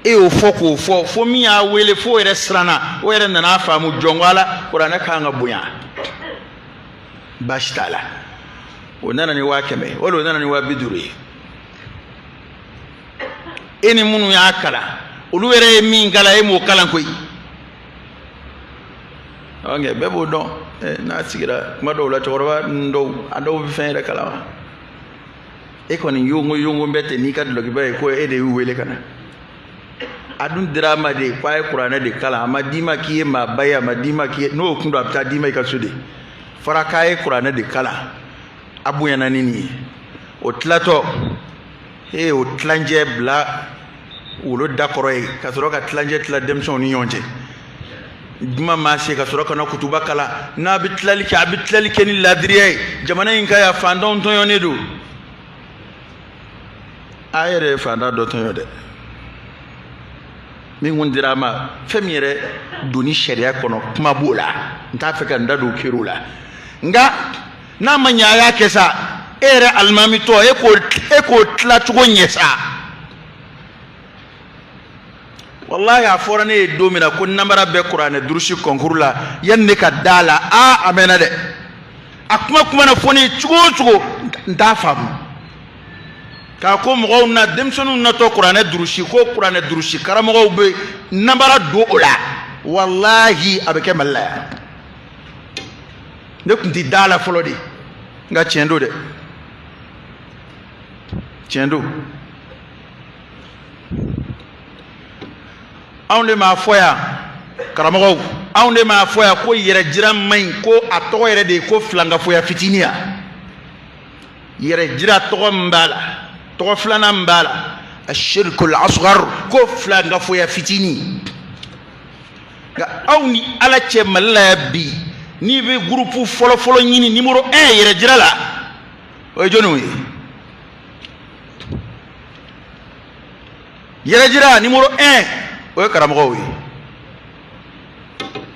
E y'o fɔ k'o fɔ fo min y'a wele f'o yɛrɛ siranna, o yɛrɛ nana faamu jɔnko a la, kuranɛ kan ka bonya, baasi t'a la. O nana ni 100,000, wala o nana ni 50,000 ye. E ni minnu y'a kalan, olu yɛrɛ ye min kalan, e m'o kalan koyi. Ok, bɛɛ b'o dɔn. N'a sigira kuma dɔw la, cɛkɔrɔba ninnu dɔw, a dɔw bɛ fɛn yɛrɛ kalama. E kɔni yongo yongo bɛ ten n'i ka dulɔkiba ye, ko e de y'u wele ka na. A dun dira a ma de ko a ye kuranɛ de kalan, a ma d'i ma k'i ye maaba ye, a ma d'i ma k'i ye n'o kun don, a bɛ taa d'i ma i ka so de. Fɔra k'a ye kuranɛ de kalan, a bonyana ni nin ye. O tilatɔ, e y'o tilancɛ bila wolo da kɔrɔ ye, ka sɔrɔ ka tilancɛ tila denmisɛnw ni ɲɔgɔn cɛ. Juma maa se ka sɔrɔ ka na kutuba kalan. N'a bɛ tilali kɛ, a bɛ tilali kɛ ni ladiriya ye. Jamana in ka yan, fantanw tɔɲɔnen don. A yɛrɛ ye fantan dɔ tɔɲɔ dɛ. Min kun dira a ma, fɛn min yɛrɛ donni sariya kɔnɔ, kuma b'o la, n t'a fɛ ka n da don kiriw la. Nka n'a ma ɲɛ a y'a kɛ sa, e yɛrɛ alimami tɔ, e k'o tilacogo ɲɛ sa. Walahi, a fɔra ne ye don min na ko namara bɛ kuranɛ durusi concours la, yanni ne ka da la, a mɛnna dɛ. A kuma kumana fɔ ne ye cogo o cogo, n t'a faamu. K'a ko mɔgɔw na, denmisɛnninw natɔ kuranɛ durusi, ko kuranɛ durusi karamɔgɔw bɛ namara don o la. Walahi, a bɛ kɛ Mali la yan. Ne tun tɛ da la fɔlɔ de, nka tiɲɛ don dɛ, tiɲɛ don. Anw de m'a fɔ yan karamɔgɔw, anw de m'a fɔ yan ko yɛrɛ jira man ɲi, ko a tɔgɔ yɛrɛ de ye ko filankafoya fitinin ya. Yɛrɛ jira tɔgɔ min b'a la, tɔgɔ filanan min b'a la, ashirikul asghar, ko filankafoya fitinin. Nka aw ni Ala cɛ, Mali la yan bi, n'i bɛ gurupu fɔlɔfɔlɔ ɲini numéro 1 yɛrɛ jira la, o ye jɔnniw ye? Yɛrɛ jira numéro 1, o ye karamɔgɔw ye.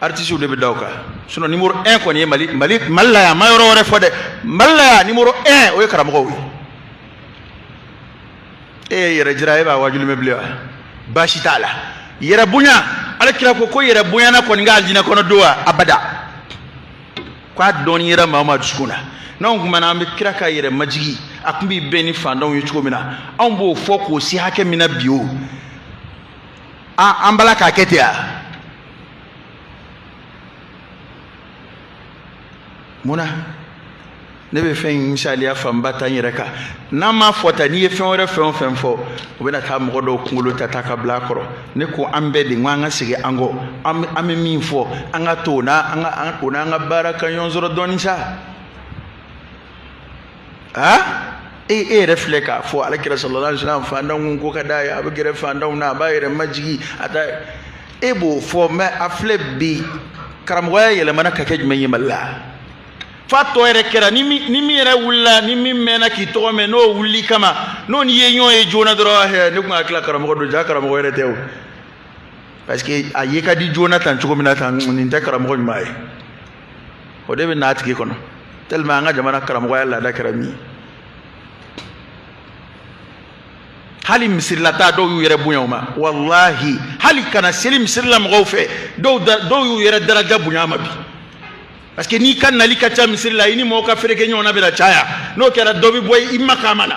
Artisiw de bɛ da o kan. Sinon numéro 1 kɔni ye Mali, Mali, Mali la yan, ma yɔrɔ wɛrɛ fɔ dɛ, Mali la yan numéro 1, o ye karamɔgɔw ye. E ye yɛrɛ jira, e b'a wajuli mɛn bilen wa? Baasi t'a la. Yɛrɛ bonya, Ala kira ko ko yɛrɛ bonyana kɔni ka alijinɛ kɔnɔ don wa? Abada. K'a dɔɔni yɛrɛ maa ma dusukun na. N'anw kumana, an bɛ kira ka yɛrɛ majigi, a tun b'i bɛn ni fantanw ye cogo min na, anw b'o fɔ k'o se hakɛ min na bi, o an bala k'a kɛ ten wa? Mun na ne bɛ fɛn in misaliya fanba ta n yɛrɛ kan? N'an m'a fɔ tan, n'i ye fɛn wɛrɛ fɛn o fɛn fɔ, u bɛna taa mɔgɔ dɔw kunkolo ta ta ka bila a kɔrɔ. Ne ko an bɛɛ de, n ko an ka segin an kɔ, an bɛ min fɔ, an ka to o n'an ka, o n'an ka baara ka ɲɔgɔn sɔrɔ dɔɔnin sa. Aa, e yɛrɛ filɛ k'a fɔ Ala kira sallallahu alaihi wasallam fantanw ko ka d'a ye, a bɛ gɛrɛ fantanw na, a b'a yɛrɛ majigi, a ta e b'o fɔ. Mɛ a filɛ bi, karamɔgɔya yɛlɛmana ka kɛ jumɛn ye Mali la? F'a tɔ yɛrɛ kɛra ni min yɛrɛ wulila, ni min mɛnna k'i tɔgɔ mɛn, n'o wulili kama, n'o ni ye ɲɔgɔn ye joona dɔrɔn, ne kun hakili la karamɔgɔ don, ja karamɔgɔ yɛrɛ tɛ o, parce que a ye ka di joona tan cogo min na tan, nin tɛ karamɔgɔ ɲuman ye. O de bɛ n'a tigi kɔnɔ tellement an ka jamana karamɔgɔya laada kɛra min ye. Hali misirilata, dɔw y'u yɛrɛ bonya o ma. Walahi, hali kana seli misirila mɔgɔw fɛ, dɔw y'u yɛrɛ daraja bonya a ma bi, parce que n'i ka nali ka ca misiri la, i ni mɔgɔw ka fereke ɲɔgɔn na bɛna caya. N'o kɛra, dɔ bɛ bɔ i ma kama na,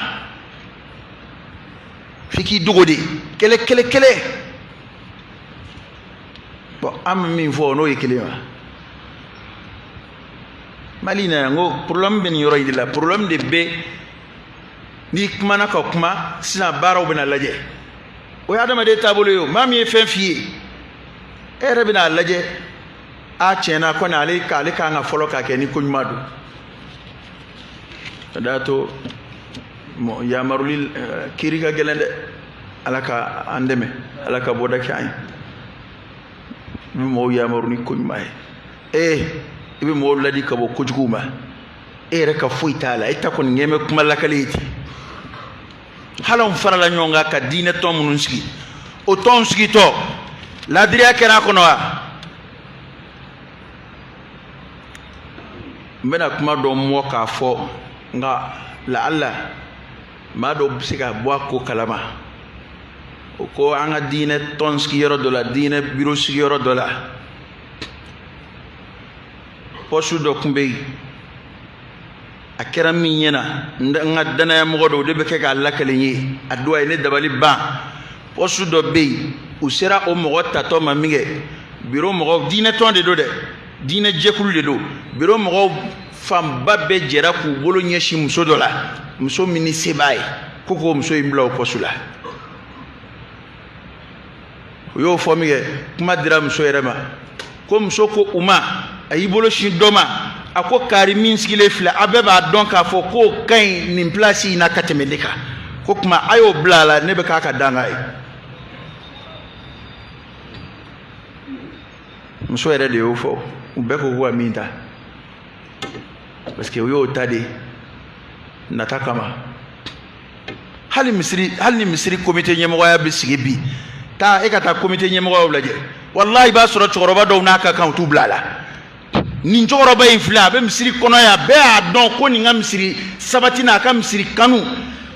f'i k'i dogo de, kɛlɛ kɛlɛ kɛlɛ. Bon, an bɛ min fɔ, n'o ye kelen ye wa? Mali in na yan, n ko problème bɛ nin yɔrɔ in de la. Problème de bɛ n'i kumana ka kuma sisan, baaraw bɛna lajɛ. O ye adamaden taabolo ye. O maa min ye fɛn f'i ye, e yɛrɛ bɛna a lajɛ. A tiɲɛna kɔni, ale k'ale kan ka fɔlɔ k'a kɛ ni ko ɲuman don. O de y'a to yamaruli kiiri ka gɛlɛn dɛ. Ala ka an dɛmɛ, Ala ka bɔda kɛ an ye. I bɛ mɔgɔw yamaru ni ko ɲuman ye, i bɛ mɔgɔw ladi ka bɔ kojuguw ma, e yɛrɛ ka foyi t'a la, e ta kɔni ɲɛ bɛ kuma lakale ye ten. Hali anw farala ɲɔgɔn kan ka diinɛ tɔn minnu sigi, o tɔnw sigitɔ, ladiriya kɛra a kɔnɔ wa? N bɛna kuma dɔ mɔ k'a fɔ, nka laala maa dɔw bɛ se ka bɔ a ko kalama. O ko an ka diinɛ tɔn sigiyɔrɔ dɔ la, diinɛ biro sigiyɔrɔ dɔ la, pɔsu dɔ tun bɛ yen. A kɛra min ɲɛna, n ka danaya mɔgɔ dɔw de bɛ kɛ k'a lakale n ye, a don a ye ne dabali ban. Pɔsu dɔ bɛ yen, u sera o mɔgɔ tatɔ ma min kɛ, biro mɔgɔw, diinɛ tɔn de don dɛ, diinɛ jɛkulu de don, biro mɔgɔw fanba bɛɛ jɛra k'u bolo ɲɛsin muso dɔ la, muso min ni se b'a ye, ko k'o muso in bila o pɔsu la. U y'o fɔ min kɛ, kuma dira muso yɛrɛ ma, ko muso ko u ma, a y'i bolo sin dɔ ma, a ko kari min sigilen filɛ, a bɛɛ b'a dɔn k'a fɔ k'o ka ɲi nin pilasi in na ka tɛmɛ ne kan, ko tuma a y'o bila a la, ne bɛ k'a ka danga ye. Muso yɛrɛ de y'o fɔ, u bɛɛ ko ko ka min ta, parce que u y'o ta de nata kama. Hali misiri, hali ni misiri komite ɲɛmɔgɔya bɛ sigi bi, Taa e ka taa komite ɲɛmɔgɔw lajɛ, walahi i b'a sɔrɔ cɛkɔrɔba dɔw n'a ka kan u t'u bila a la. Nin cɛkɔrɔba in filɛ, a bɛ misiri kɔnɔ yan, bɛɛ y'a dɔn ko nin ka misiri sabati n'a ka misiri kanu,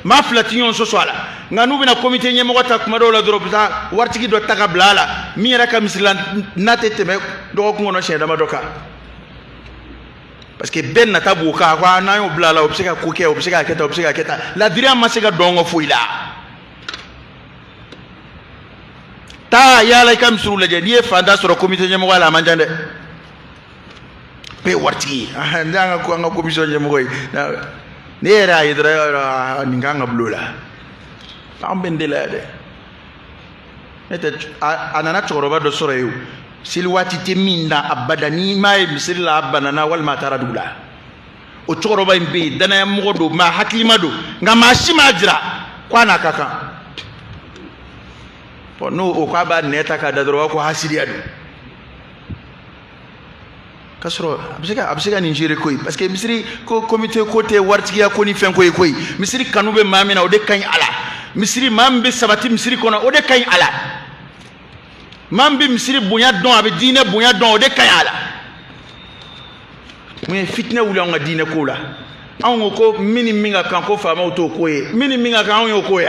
maa fila ti ɲɔgɔn sɔsɔ a la. Nka n'u bɛna komite ɲɛmɔgɔ ta kuma dɔw la dɔrɔn, u bɛ taa waritigi dɔ ta ka bila a la min yɛrɛ ka misiri la n'a tɛ tɛmɛ dɔgɔkun kɔnɔ siɲɛ damadɔ kan, parce que bɛɛ nata b'o kan. Ko n'an y'o bila a la, o bɛ se ka ko kɛ, o bɛ se ka kɛ tan, o bɛ se ka kɛ tan. Ladiriya ma se ka dɔn kɔ foyi la. Taa yaala i ka misiriw lajɛ, n'i ye fantan sɔrɔ komite ɲɛmɔgɔya la, a man ca dɛ, bɛɛ ye waritigi ye. Ne y'an ka an ka komisɔn ɲɛmɔgɔ ye, ne yɛrɛ y'a ye dɔrɔn, nin kan ka bul'o la. An bɛ nin de la yan dɛ. Ne tɛ a nana cɛkɔrɔba dɔ sɔrɔ yen, seli waati tɛ min na abada, n'i m'a ye misiri la a banana walima a taara dugu la. O cɛkɔrɔba in bɛ yen, danayamɔgɔ don, maa hakilima don, nka maa si m'a jira ko a n'a ka kan. Bɔn, n'o o k'a b'a nɛ ta k'a da dɔrɔn, ko hasidiya don, k'a sɔrɔ a bɛ se ka nin gérer koyi, parce que misiri ko comité ko tɛ waritigiya ko ni fɛn ko ye koyi. Misiri kanu bɛ maa min na, o de ka ɲi a la. Misiri, maa min bɛ sabati misiri kɔnɔ, o de ka ɲi a la. Maa min bɛ misiri bonya dɔn, a bɛ diinɛ bonya dɔn, o de ka ɲi a la. Mun ye fitinɛ wuli anw ka diinɛ ko la? Anw ko ko min ni min ka kan, ko faamaw t'o ko ye, min ni min ka kan, anw y'o ko ye.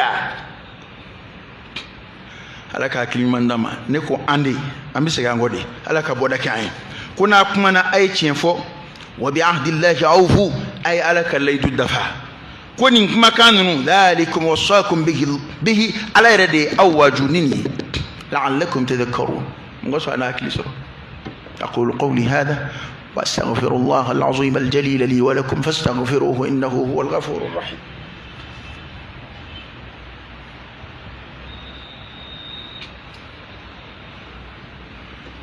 Ala ka hakili ɲuman d'an ma. Ne ko an de, an bɛ segin an kɔ de. Ala ka bɔda kɛ an ye. Ko n'a kumana, a ye tiɲɛ fɔ. Wa bi ahdillahi awfu, a ye Ala ka layidu dafa. Ko nin kumakan ninnu, dhalikum wasakum bihi bihi, Ala yɛrɛ de ye aw waaju ni nin ye, la'allakum tadhakkarun, mɔgɔ sɔrɔ a n'a hakili sɔrɔ. Aqulu qawli hadha wa astaghfirullah al-azim al-jalil li wa lakum fastaghfiruhu innahu huwal ghafurur rahim.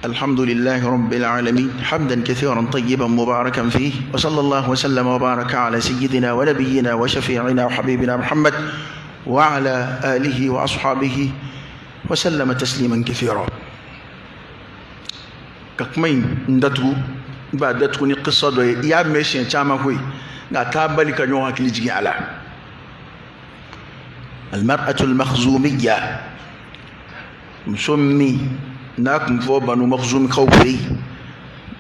الحمد لله رب العالمين حمدا كثيرا طيبا مباركا فيه، وصلى الله وسلم وبارك على سيدنا ونبينا وشفيعنا وحبيبنا محمد وعلى آله وأصحابه وسلم تسليما كثيرا. Ka kuma in datugu, n b'a datugu ni qissa dɔ ye. I y'a mɛn siɲɛ caman koyi, nka t'a bali ka ɲɔgɔn hakili jigin a la. Almar'atu almakhzumiyya, muso min n'a tun fɔ Banu Makhzumikaw fɛ yen,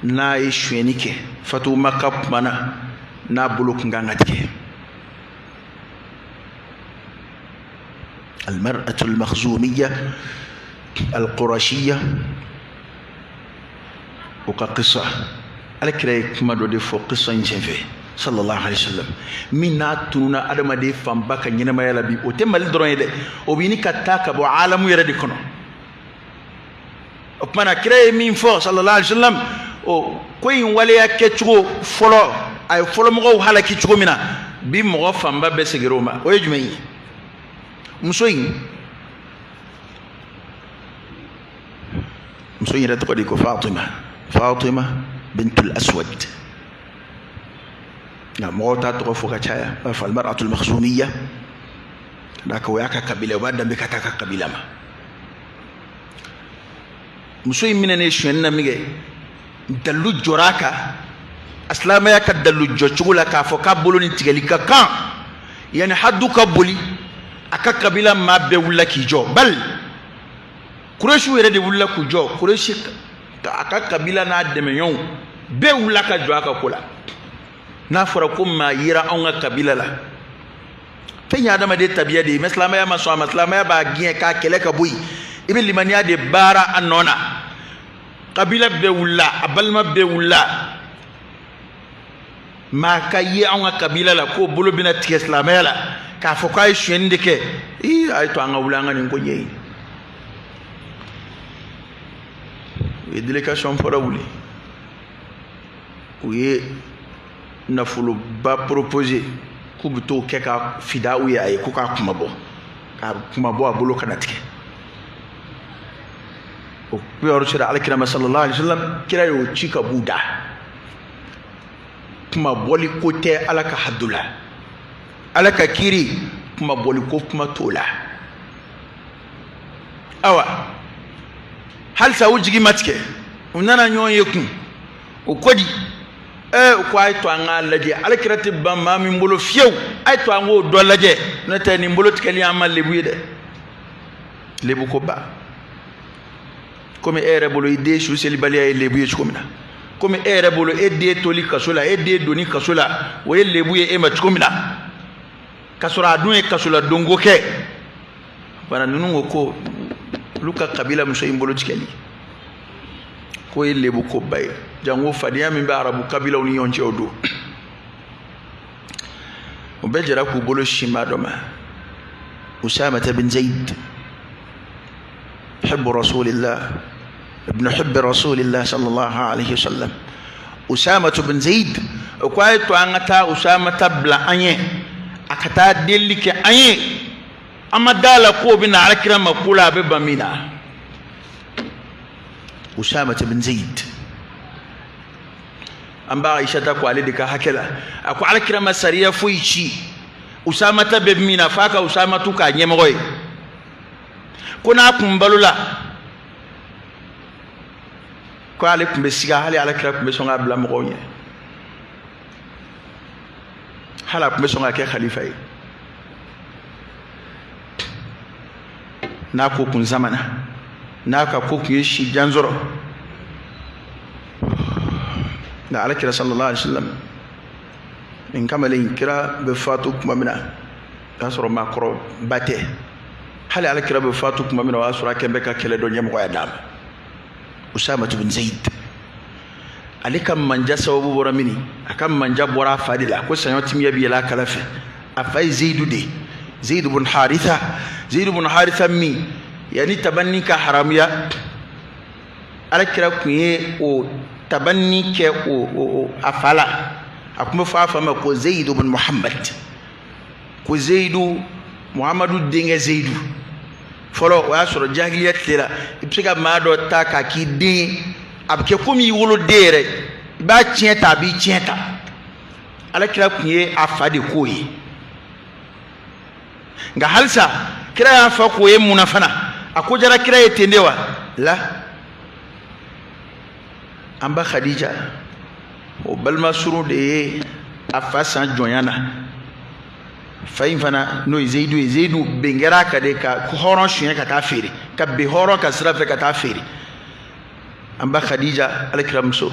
n'a ye sonyɛni kɛ Fatu Maka tuma na, n'a bolo kun kan ka tigɛ. Almar'atu almakhzumiyya alqurashiyya, o ka qissa, Alakira ye kuma dɔ de fɔ qissa in senfɛ, sallallahu alaihi wasallam, min n'a tununa adamaden fanba ka ɲɛnamaya la bi. O tɛ Mali dɔrɔn ye dɛ, o bɛ ɲini ka taa ka bɔ alamu yɛrɛ de kɔnɔ. O tuma na, kira ye min fɔ, sallallahu alaihi wasallam, o ko in waleya kɛcogo fɔlɔ, a ye fɔlɔmɔgɔw halaki cogo min na, bi mɔgɔ fanba bɛɛ seginna o ma. O ye jumɛn ye? Muso in yɛrɛ tɔgɔ de ko Fatima, Fatima bintul Aswad, nka mɔgɔw t'a tɔgɔ fɔ ka caya, b'a fɔ almar'atul makhzumiyya, ka d'a kan o y'a ka kabila, o b'a danbe ka taa ka kabila ma. Muso in minɛnen sonyɛni na min kɛ, dalilu jɔra a kan a silamɛya ka dalilu jɔcogo la k'a fɔ k'a bolo ni tigɛli ka kan. Yanni hadu ka boli, a ka kabila maa bɛɛ wulila k'i jɔ. Bali Kuresiw yɛrɛ de wulila k'u jɔ. Kuresi, a ka kabila n'a dɛmɛɲɔgɔnw bɛɛ wulila ka jɔ a ka ko la. N'a fɔra ko maa yera anw ka kabila la, fɛn ye adamaden tabiya de ye, mɛ silamɛya ma sɔn a ma. Silamɛya b'a gɛn k'a kɛlɛ ka bɔ yen. I bɛ limaniya de baara a nɔ na. Kabila bɛɛ wulila, a balima bɛɛ wulila. Maa ka ye anw ka kabila la k'o bolo bɛna tigɛ silamɛya la k'a fɔ k'a ye sonyɛni de kɛ, ii, a ye to an ka wuli an ka nin ko ɲɛɲini. U ye délégation fɔlɔ wuli, u ye nafoloba proposé k'u bɛ t'o kɛ ka fidaw ye a ye, ko k'a kuma bɔ, k'a kuma bɔ, a bolo kana tigɛ. O kibaru sera Alakira ma, sallallahu alaihi wasallam. Kira y'o ci ka b'u da. Kuma bɔli ko tɛ Ala ka hadu la, Ala ka kiiri, kuma bɔli ko kuma t'o la. Awa, halisa u jigi ma tigɛ, u nana ɲɔgɔn ye kun o ko di? Ko a ye to an k'a lajɛ, Alakira tɛ ban maa min bolo fiyewu, a ye to an k'o dɔ lajɛ, n'o tɛ nin bolo tigɛli an ma lebu ye dɛ, lebu ko ba. Komi e yɛrɛ bolo i den su selibaliya ye lebu ye cogo min na, komi e yɛrɛ bolo e den toli kaso la, e den donni kaso la, o ye lebu ye e ma cogo min na, k'a sɔrɔ a dun ye kasola donko kɛ. Bana ninnu ko ko olu ka kabila muso in bolo tigɛli k'o ye lebu koba ye, janko fadenya min bɛ arabu kabilaw ni ɲɔgɔn cɛ o don. U bɛɛ jɛra k'u bolo sin maa dɔ ma, Usamata bin Zaid, hibbu rasulillah ibn hibbi rasulillah sallallahu alaihi wasallam. Usamatu bin Zaid, o ko a ye to an ka taa Usamata bila an ɲɛ, a ka taa delili kɛ an ye, an ma da la k'o bɛ na alakira ma ko la a bɛ ban min na. Usamata bin Zaid, an ba Aisha ta ko ale de ka hakɛ la, a ko alakira ma sariya foyi ci Usamata bɛ min na f'a ka Usamatu k'a ɲɛmɔgɔ ye, ko n'a kun balola ko ale tun bɛ siga, hali alakira tun bɛ sɔn k'a bila mɔgɔw ɲɛ, hali a tun bɛ sɔn ka kɛ khalifa ye n'a ko kun zamana, n'a ka ko kun ye si jan sɔrɔ. Nka alakira sallallahu alaihi wasallam, nin kamalen kira bɛ fatu tuma min na, o y'a sɔrɔ maakɔrɔba tɛ, hali alakira bɛ fatu tuma min na, o y'a sɔrɔ a kɛn bɛ ka kɛlɛ dɔ ɲɛmɔgɔya d'a ma. Usama bin Zaid, ale ka manja sababu bɔra mini? A ka manja bɔra a fa de la, ko saɲɔ timiya bɛ yɛlɛ a kala fɛ. A fa ye Zeyidu de ye, Zeyidu bun Haritha. Zeyidu bun Haritha min yanni tabanni ka haramuya, alakira kun ye o tabanni kɛ o a fa la. A kun bɛ fɔ a fa ma ko Zeyidu bun Muhammad, ko Zeyidu Muhammadu denkɛ Zeyidu. Fɔlɔ o y'a sɔrɔ jahiliya tile la, i bɛ se ka maa dɔ ta k'a k'i den ye, a bɛ kɛ komi i woloden yɛrɛ, i b'a tiɲɛ ta, a b'i tiɲɛ ta. Alakira kun ye a fa de k'o ye, nka halisa kira y'a fa k'o ye mun na fana? A ko jara kira ye ten de wa? La, an ba Khadija, o balima surun de ye a fa san jɔnya na. Fa in fana n'o ye Zeyidu ye, Zeyidu ben kɛra a kan de ka hɔrɔn suɲɛ ka taa feere, ka bin hɔrɔn ka sira fɛ ka taa feere. An ba Khadija, alakira muso,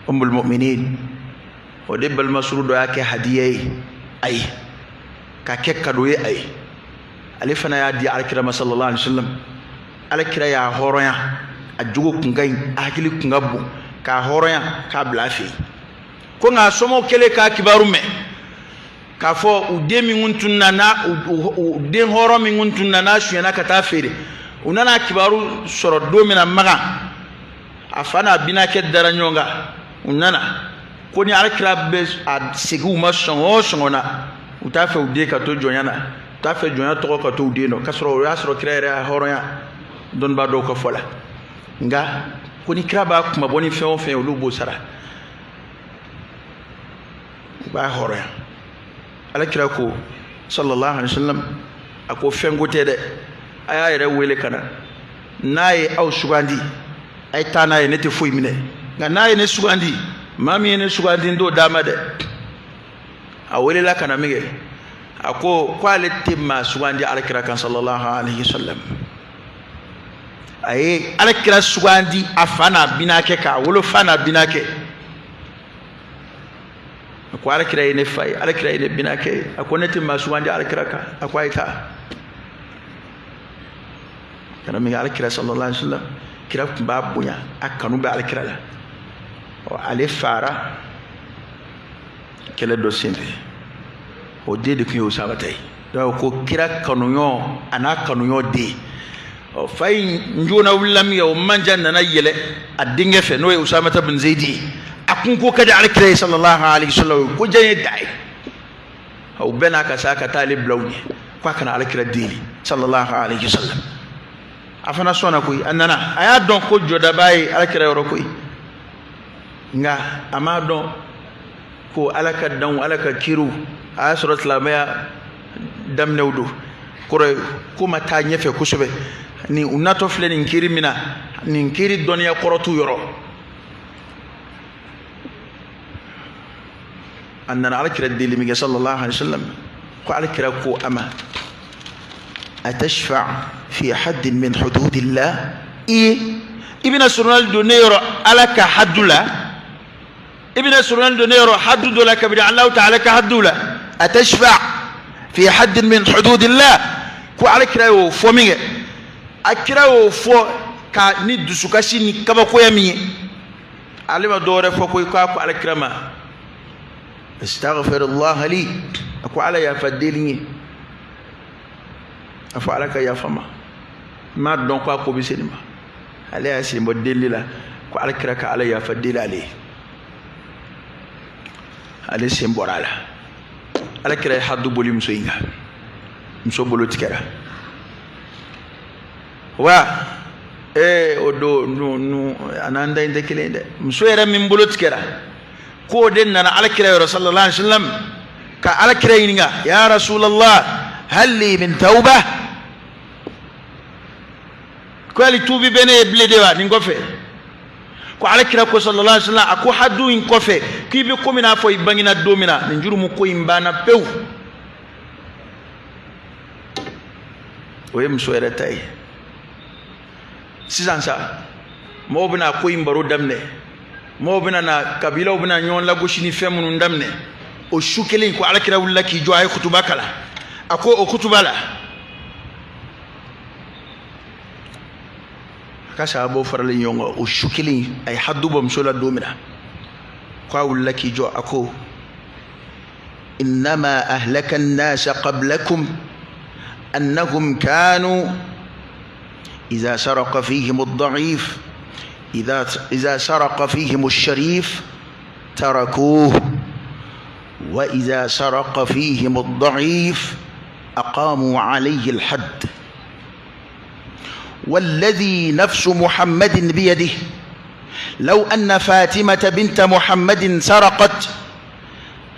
ummul mu'minin, o de balima surun dɔ y'a kɛ hadiya ye a ye, k'a kɛ kado ye a ye. Ale fana y'a di alakira ma sallallahu alaihi wasallam. Alakira y'a hɔrɔnya, a jogo kun ka ɲi, a hakili kun ka bon, k'a hɔrɔnya k'a bila a fɛ yen. Ko nka a somɔgɔw kɛlen k'a kibaru mɛn k'a fɔ u den min kun tununna n'a u den hɔrɔn min kun tununna n'a sonyɛna ka taa feere, u nana kibaru sɔrɔ don min na Makan, a fa n'a binakɛ dara ɲɔgɔn kan, u nana ko ni alakira bɛ a segin u ma sɔngɔ o sɔngɔ na, u t'a fɛ u den ka to jɔnya na, u t'a fɛ jɔnya tɔgɔ ka to u den nɔ, k'a sɔrɔ o y'a sɔrɔ kira yɛrɛ y'a hɔrɔnya dɔnnibaa dɔw ka fɔ la. Nka ko ni kira b'a kunmabɔ ni fɛn o fɛn ye, olu b'o sara, u b'a hɔrɔnya. Alakira ko sallallahu alaihi wasallam, a ko fɛn ko tɛ dɛ, a y'a yɛrɛ wele ka na, n'a ye aw sugandi a ye taa n'a ye, ne tɛ foyi minɛ, nka n'a ye ne sugandi, maa min ye ne sugandi n t'o d'a ma dɛ. A welela ka na min kɛ, a ko k'ale tɛ maa sugandi alakira kan sallallahu alaihi wasallam. A ye alakira sugandi a fa n'a binakɛ kan, a wolofa n'a binakɛ. A ko alakira ye ne fa ye, alakira ye ne binakɛ ye, a ko ne tɛ maa sugandi alakira kan. A ko a ye taa kana min kɛ, alakira sallallahu alaihi wasallam, kira tun b'a bonya, a kanu bɛ alakira la. Ɔ, ale fara kɛlɛ dɔ senfɛ, o den de tun ye Usamata ye. Donc ko kira kanuɲɔgɔn a n'a kanuɲɔgɔn den. Ɔ, fa in joona wulila min kɛ, o manja nana yɛlɛ a denkɛ fɛ, n'o ye Usamata bin Zeyidi ye. A kun ko ka di alakira ye sallallahu alaihi wasallam, ko diya ye da ye. O bɛɛ n'a ka sa ka taa ale bila u ɲɛ k'a kana alakira deli sallallahu alaihi wasallam. A fana sɔnna koyi, a nana, a y'a dɔn ko jɔdaba ye alakira yɔrɔ koyi, nka a m'a dɔn ko ala ka danw, ala ka kiriw, a y'a sɔrɔ silamɛya daminɛw don, kɔrɔ ko ma taa ɲɛfɛ kosɛbɛ. Ni u natɔ filɛ nin kiri min na, nin kiri dɔnniya kɔrɔ t'u yɔrɔ. A nana alakira deli min kɛ sallallahu alaihi wasallam, ko alakira ko a ma, atashfa fi haddin min hududillah. I bɛna surunali don ne yɔrɔ Ala ka hadu la, i bɛna surunali don ne yɔrɔ hadu dɔ la kabini Alahu taala ka hadu la. Atashfa fi haddin min hududillah. Ko Ala kira y'o fɔ min kɛ, a kira y'o fɔ ka ni dusukasi ni kabakoya min ye, ale ma dɔwɛrɛ fɔ ko i k'a ko Ala kira ma astaghfirullah li, a ko Ala yafa deli n ye, a fɔ Ala ka yafa ma, n m'a dɔn ko a ko bɛ se nin ma. Ale y'a sen bɔ deli la ko Ala kira ka Ala yafa deli ale ye, ale sen bɔra a la. Ala kira ye hadu boli muso in kan, muso bolo tigɛra. Wa ee o don nu a n'an ta in tɛ kelen ye dɛ. Muso yɛrɛ min bolo tigɛra, k'o de nana Ala kira yɔrɔ sallallahu alaihi wa sallam ka Ala kira ɲininka, ya rasulallah hal li min tawba, ko hali tuubi bɛ ne ye bilen de wa nin kɔfɛ? Ko Ala kira ko sallallahu alaihi wa sallam, a ko hadu in kɔfɛ k'i bɛ komi n'a fɔ i bangena don min na, nin jurumu ko in banna pewu. O ye muso yɛrɛ ta ye. Sisan sa mɔgɔw bɛna ko in baro daminɛ, mɔgɔw bɛna na kabilaw bɛna ɲɔgɔn lagosi ni fɛn minnu daminɛ. O su kelen ko Ala kira wulila k'i jɔ, a ye kutuba kalan. A ko o kutuba la, a ka sahabaw faralen ɲɔgɔn kan o su kelen, a ye hadu bɔ muso la don min na, ko a wulila k'i jɔ, a ko innama ahlaka an-nasa qablakum annahum kanu إذا سرق فيهم الضعيف إذا سرق فيهم الشريف تركوه وإذا سرق فيهم الضعيف أقاموا عليه الحد والذي نفس محمد بيده لو أن فاطمة بنت محمد سرقت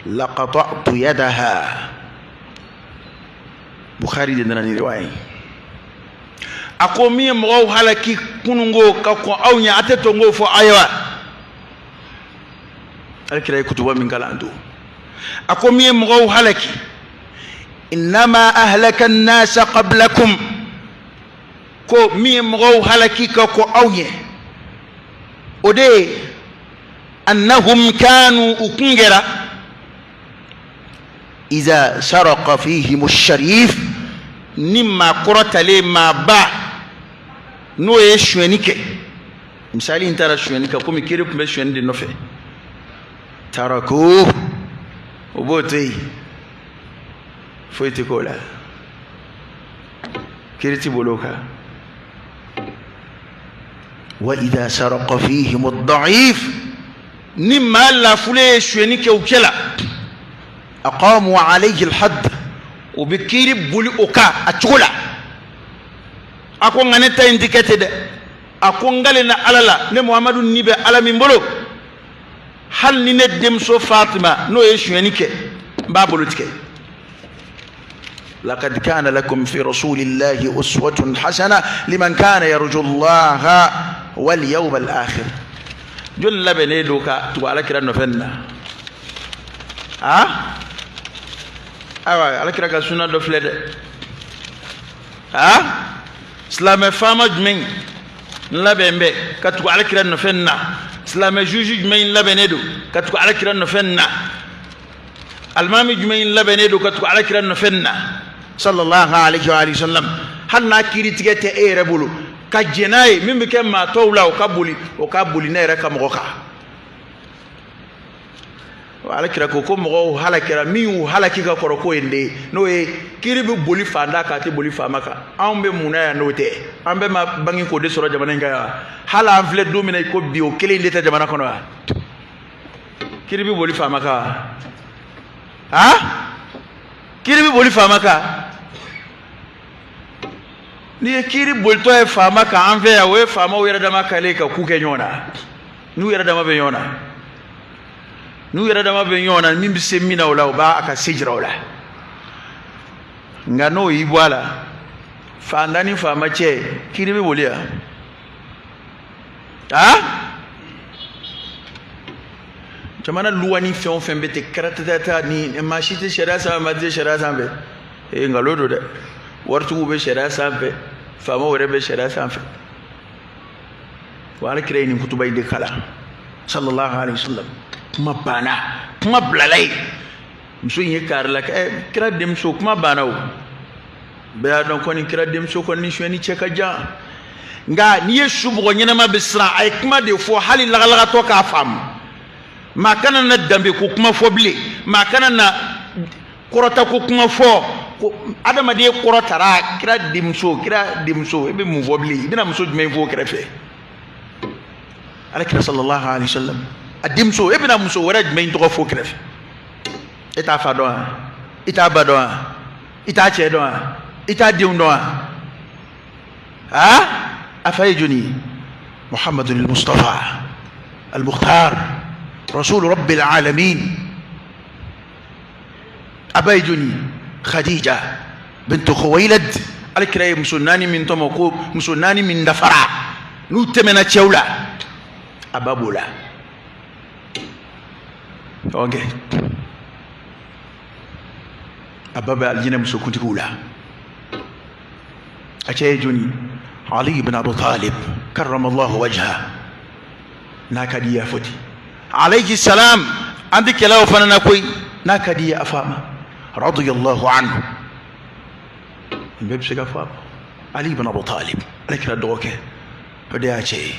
لقطعت يدها. Bukhari de nana ni riwaya. A ko min ye mɔgɔw halaki kunungo ka kɔn aw ɲɛ, a tɛ to n k'o fɔ aw ye wa? Ala kira ye kutuba min kalan don, a ko min ye mɔgɔw halaki, innama ahlaka an-nasa qablakum, ko min ye mɔgɔw halaki ka kɔn aw ɲɛ, o de ye annahum kanu, u kun kɛra iza saraka fihim sharif, ni maa kɔrɔtalen maaba n'o ye sonyɛni kɛ. Misali in taara sonyɛni kan komi kiri tun bɛ sonyɛni de nɔfɛ. Tarako o b'o to yen, foyi tɛ k'o la, kiri ti bolo kan. Wa idha saraka fihim ad-da'if, ni maa lafulen ye sonyɛni kɛ u cɛ la, aqamu alayhi al-hadd, o bɛ kiiri boli o kan a cogo la. A ko nka ne ta in tɛ kɛ ten dɛ. A ko n kalen na Ala la, ne Muhamadu ni bɛ Ala min bolo, hali ni ne denmuso Fatima n'o ye sonyɛni kɛ, n b'a bolo tigɛ. Laqad kana lakum fi rasulillahi uswatun hasana liman kana yarju Allaha wal yawmal akhir. Joli labɛnnen don ka tugu Ala kira nɔfɛ nin na? Ah, ayiwa, Ala kira ka sunna dɔ filɛ dɛ. Ah, silamɛ faama jumɛn n labɛn bɛ ka tugu Ala kira nɔfɛ nin na? Silamɛ juge jumɛn labɛnnen don ka tugu Ala kira nɔfɛ nin na? Alimami jumɛn labɛnnen don ka tugu Ala kira nɔfɛ nin na? Sallallahu alayhi wa sallam. Hali n'a kiiri tigɛ tɛ e yɛrɛ bolo ka jɛn n'a ye, min bɛ kɛ maa tɔw la, o ka boli, o ka boli ne yɛrɛ ka mɔgɔ kan. Ala kira ko ko mɔgɔw halakira, min y'u halaki ka kɔrɔ ko ye nin de ye, n'o ye kiiri bɛ boli fanda kan, a tɛ boli faama kan. Anw bɛ mun na yan n'o tɛ? An bɛɛ ma bange k'o de sɔrɔ jamana in kan yan. Hali an filɛ don min na i ko bi, o kelen de tɛ jamana kɔnɔ yan. Kiiri bɛ boli faama kan, ha? Kiiri bɛ boli faama kan. N'i ye kiiri bolitɔ ye faama kan an fɛ yan, o ye faamaw yɛrɛ dama kɛlen ka ku kɛ ɲɔgɔn na. N'u yɛrɛ dama bɛ ɲɔgɔn na, n'u yɛrɛ dama bɛ ɲɔgɔn na, min bɛ se min na o la, o b'a ka se jira o la. Nka n'o y'i bɔ a la, faantan ni faama cɛ, kiiri bɛ boli yan. Aa, jamana luwa ni fɛn o fɛn bɛ ten kɛrɛtɛtɛ ni maa si tɛ sariya sanfɛ, maa tɛ sariya sanfɛ. Ee, nkalon don dɛ. Waritigiw bɛ sariya sanfɛ, Faamaw yɛrɛ bɛ sariya sanfɛ. Wa ala kira ye nin kutuba in de kalan sallallahu alaihi wasallam. Kuma banna, kuma bilala yen. Muso in ye kaari la kɛ, kira denmuso, kuma banna o. Bɛɛ y'a dɔn kɔni kira denmuso kɔni ni sonyɛni cɛ ka jan. Nka n'i ye su mɔgɔ ɲɛnama bɛ siran, a ye kuma de fɔ hali lagalagatɔ k'a faamu. Maa kana na danbe ko kuma fɔ bilen, maa kana na kɔrɔta ko kuma fɔ. Ko adamaden kɔrɔtara kira denmuso, kira denmuso, i bɛ mun fɔ bilen? I bɛna muso jumɛn fɔ o kɛrɛfɛ? Ala kira sallallahu alaihi wasallam a denmuso, e bɛna muso wɛrɛ jumɛn tɔgɔ fɔ o kɛrɛfɛ? E t'a fa dɔn wa? I t'a ba dɔn wa? I t'a cɛ dɔn wa? I t'a denw dɔn wa? Aa, a fa ye jɔni ye? Muhammadu al-Mustafa al-Mukhtar rasul rabbil alamin. A ba ye jɔni ye? Khadija bintu Khuwailid. Ala kira ye muso naani min tɔmɔ, ko muso naani min dafara n'u tɛmɛna cɛw la, a ba b'o la. Ok, a ba bɛ alijinɛ musokuntigiw la. A cɛ ye jɔni? Ali ibn Abi Talib karramallahu wajha. N'a ka di ye a fɔ ten, alayhi salam. An tɛ kɛlɛ o fana na koyi. N'a ka di ye a fɔ a ma radiyallahu anhu. Nin bɛɛ bɛ se ka fɔ a ma. Ali ibn Abi Talib, ala kira dɔgɔkɛ, o de y'a cɛ ye.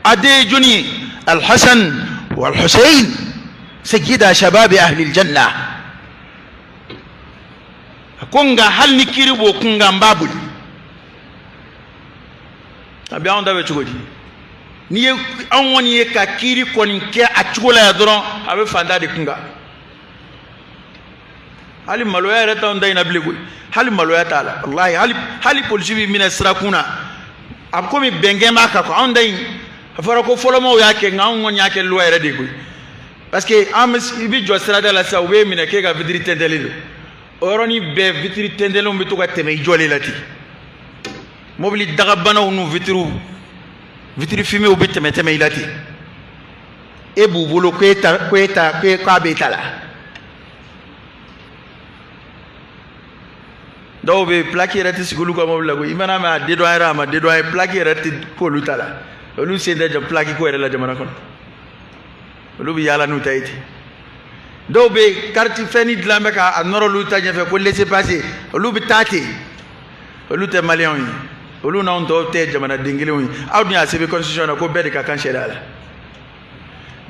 A den ye jɔni ye? Alhasan walhusain sayyida shababi ahli aljanna. A ko nka hali ni kiiri b'o kun kan, n b'a boli. A bɛ anw ta bɛ cogo di? N'i ye anw kɔni ye ka kiiri kɔni kɛ a cogo la yan dɔrɔn, a bɛ fantan de kun kan. Hali maloya yɛrɛ t'anw ta in na bilen koyi. Hali maloya t'a la walahi. Hali polisi b'i minɛ sirakun na, a bɛ komi bɛnkɛn b'a kan quoi. Anw ta in, a fɔra ko fɔlɔmaw y'a kɛ, nka anw kɔni y'a kɛ loi yɛrɛ de ye koyi. Parce que an bɛ, i bɛ jɔ sirada la sisan, u b'e minɛ k'e ka vitiri tɛntɛnlen don. O yɔrɔnin bɛɛ vitiri tɛntɛnlenw bɛ to ka tɛmɛ i jɔlen la ten. Mobili dagabanaw n'u vitiriw, vitiri fimew bɛ tɛmɛ tɛmɛ i la ten. E b'u bolo ko e ta, ko e ta, ko e k'a b'e ta la. Dɔw bɛ yen, plaque yɛrɛ tɛ sigi olu ka mobili la koyi. I mana mɛn a dédouane yɛrɛ, a ma dédouane, plaque yɛrɛ tɛ k'olu ta la. Olu sen tɛ plaque ko yɛrɛ la jamana kɔnɔ. Olu bɛ yaala n'u ta ye ten. Dɔw bɛ yen, carte fɛnni dilan bɛ k'a nɔrɔ olu ta ɲɛfɛ ko laissez passer, olu bɛ taa ten. Olu tɛ maliyɛnw ye, olu n'anw tɔw tɛ jamanaden kelenw ye. Aw dun y'a sɛbɛn constitution na ko bɛɛ de ka kan sariya la.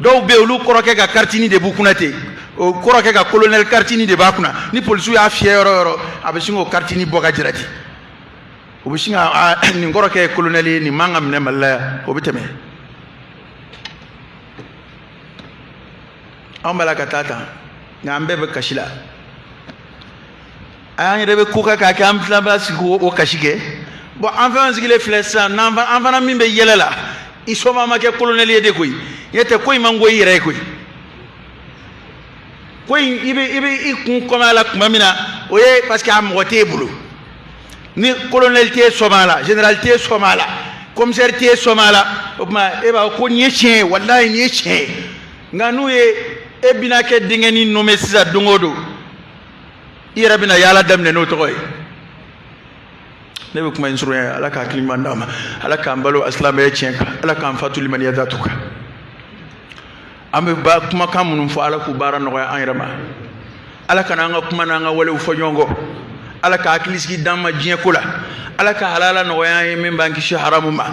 Dɔw bɛ yen, olu kɔrɔkɛ ka carte de b'u kunna ten. O kɔrɔkɛ ka colonel carte de b'a kunna. Ni polisiw y'a fiyɛ yɔrɔ o yɔrɔ, a bɛ sin k'o carte bɔ ka jira ten. O bɛ sin ka nin kɔrɔkɛ ye colonel ye, nin man ka minɛ Mali la yan, o bɛ tɛmɛ. Anw b'a la ka taa tan, nka an bɛɛ bɛ kasi la. An yɛrɛ bɛ ko kɛ k'a kɛ, an fila b'a sigi o kasi kɛ. Bon, an fɛn sigilen filɛ sisan, n'an an fana min bɛ yɛlɛ la, i soma ma kɛ colonel ye de koyi. N'o tɛ ko in man go i yɛrɛ ye koyi. Ko in i bɛ i kun kɔmɛ a la tuma min na, o ye parce que a mɔgɔ t'e bolo. Ni colonel t'e sɔmɛ a la, général t'e sɔmɛ a la, commissaire t'e sɔmɛ a la, o tuma e b'a fɔ ko nin ye tiɲɛ ye, walayi nin ye tiɲɛ ye. Nka n'u ye e bɛna kɛ denkɛnin nommé sisan don o don, i yɛrɛ bɛna yaala daminɛ n'o tɔgɔ ye. Ne bɛ kuma in surunya. Ala ka hakili ɲuman d'an ma. Ala k'an balo a silamɛya tiɲɛ kan. Ala k'an fatu limaniya datu kan. An bɛ ba kumakan minnu fɔ, Ala k'u baara nɔgɔya an yɛrɛ ma. Ala kana an ka kuma n'an ka walew fɔ ɲɔgɔn kɔ. Ala ka hakili sigi d'an ma diɲɛ ko la. Ala ka halala nɔgɔya an ye min b'an kisi haramu ma.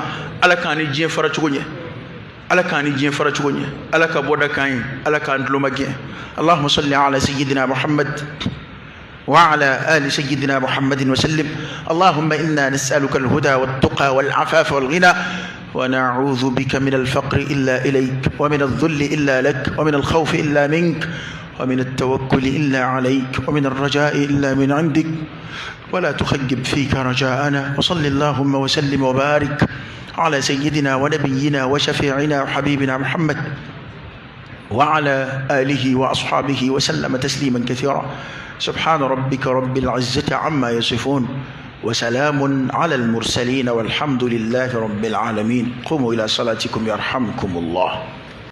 Ala k'an ni diɲɛ fara cogo ɲɛ. Ala k'an ni diɲɛ fara cogo ɲɛ. Ala ka bɔda k'an ye. Ala k'an tulo ma gɛn. Allahumma salli ala sayyidina Muhammad وعلى آل سيدنا محمد وسلم. اللهم إنا نسألك الهدى والتقى والعفاف والغنى، ونعوذ بك من الفقر إلا إليك، ومن الذل إلا لك، ومن الخوف إلا منك، ومن التوكل إلا عليك، ومن الرجاء إلا من عندك، ولا تخيب فيك رجاءنا. وصل اللهم وسلم وبارك على سيدنا ونبينا وشفيعنا وحبيبنا محمد وعلى آله وأصحابه وسلم تسليما كثيرا. سبحان ربك رب العزة عما يصفون، وسلام على المرسلين، والحمد لله رب العالمين. قوموا إلى صلاتكم يرحمكم الله.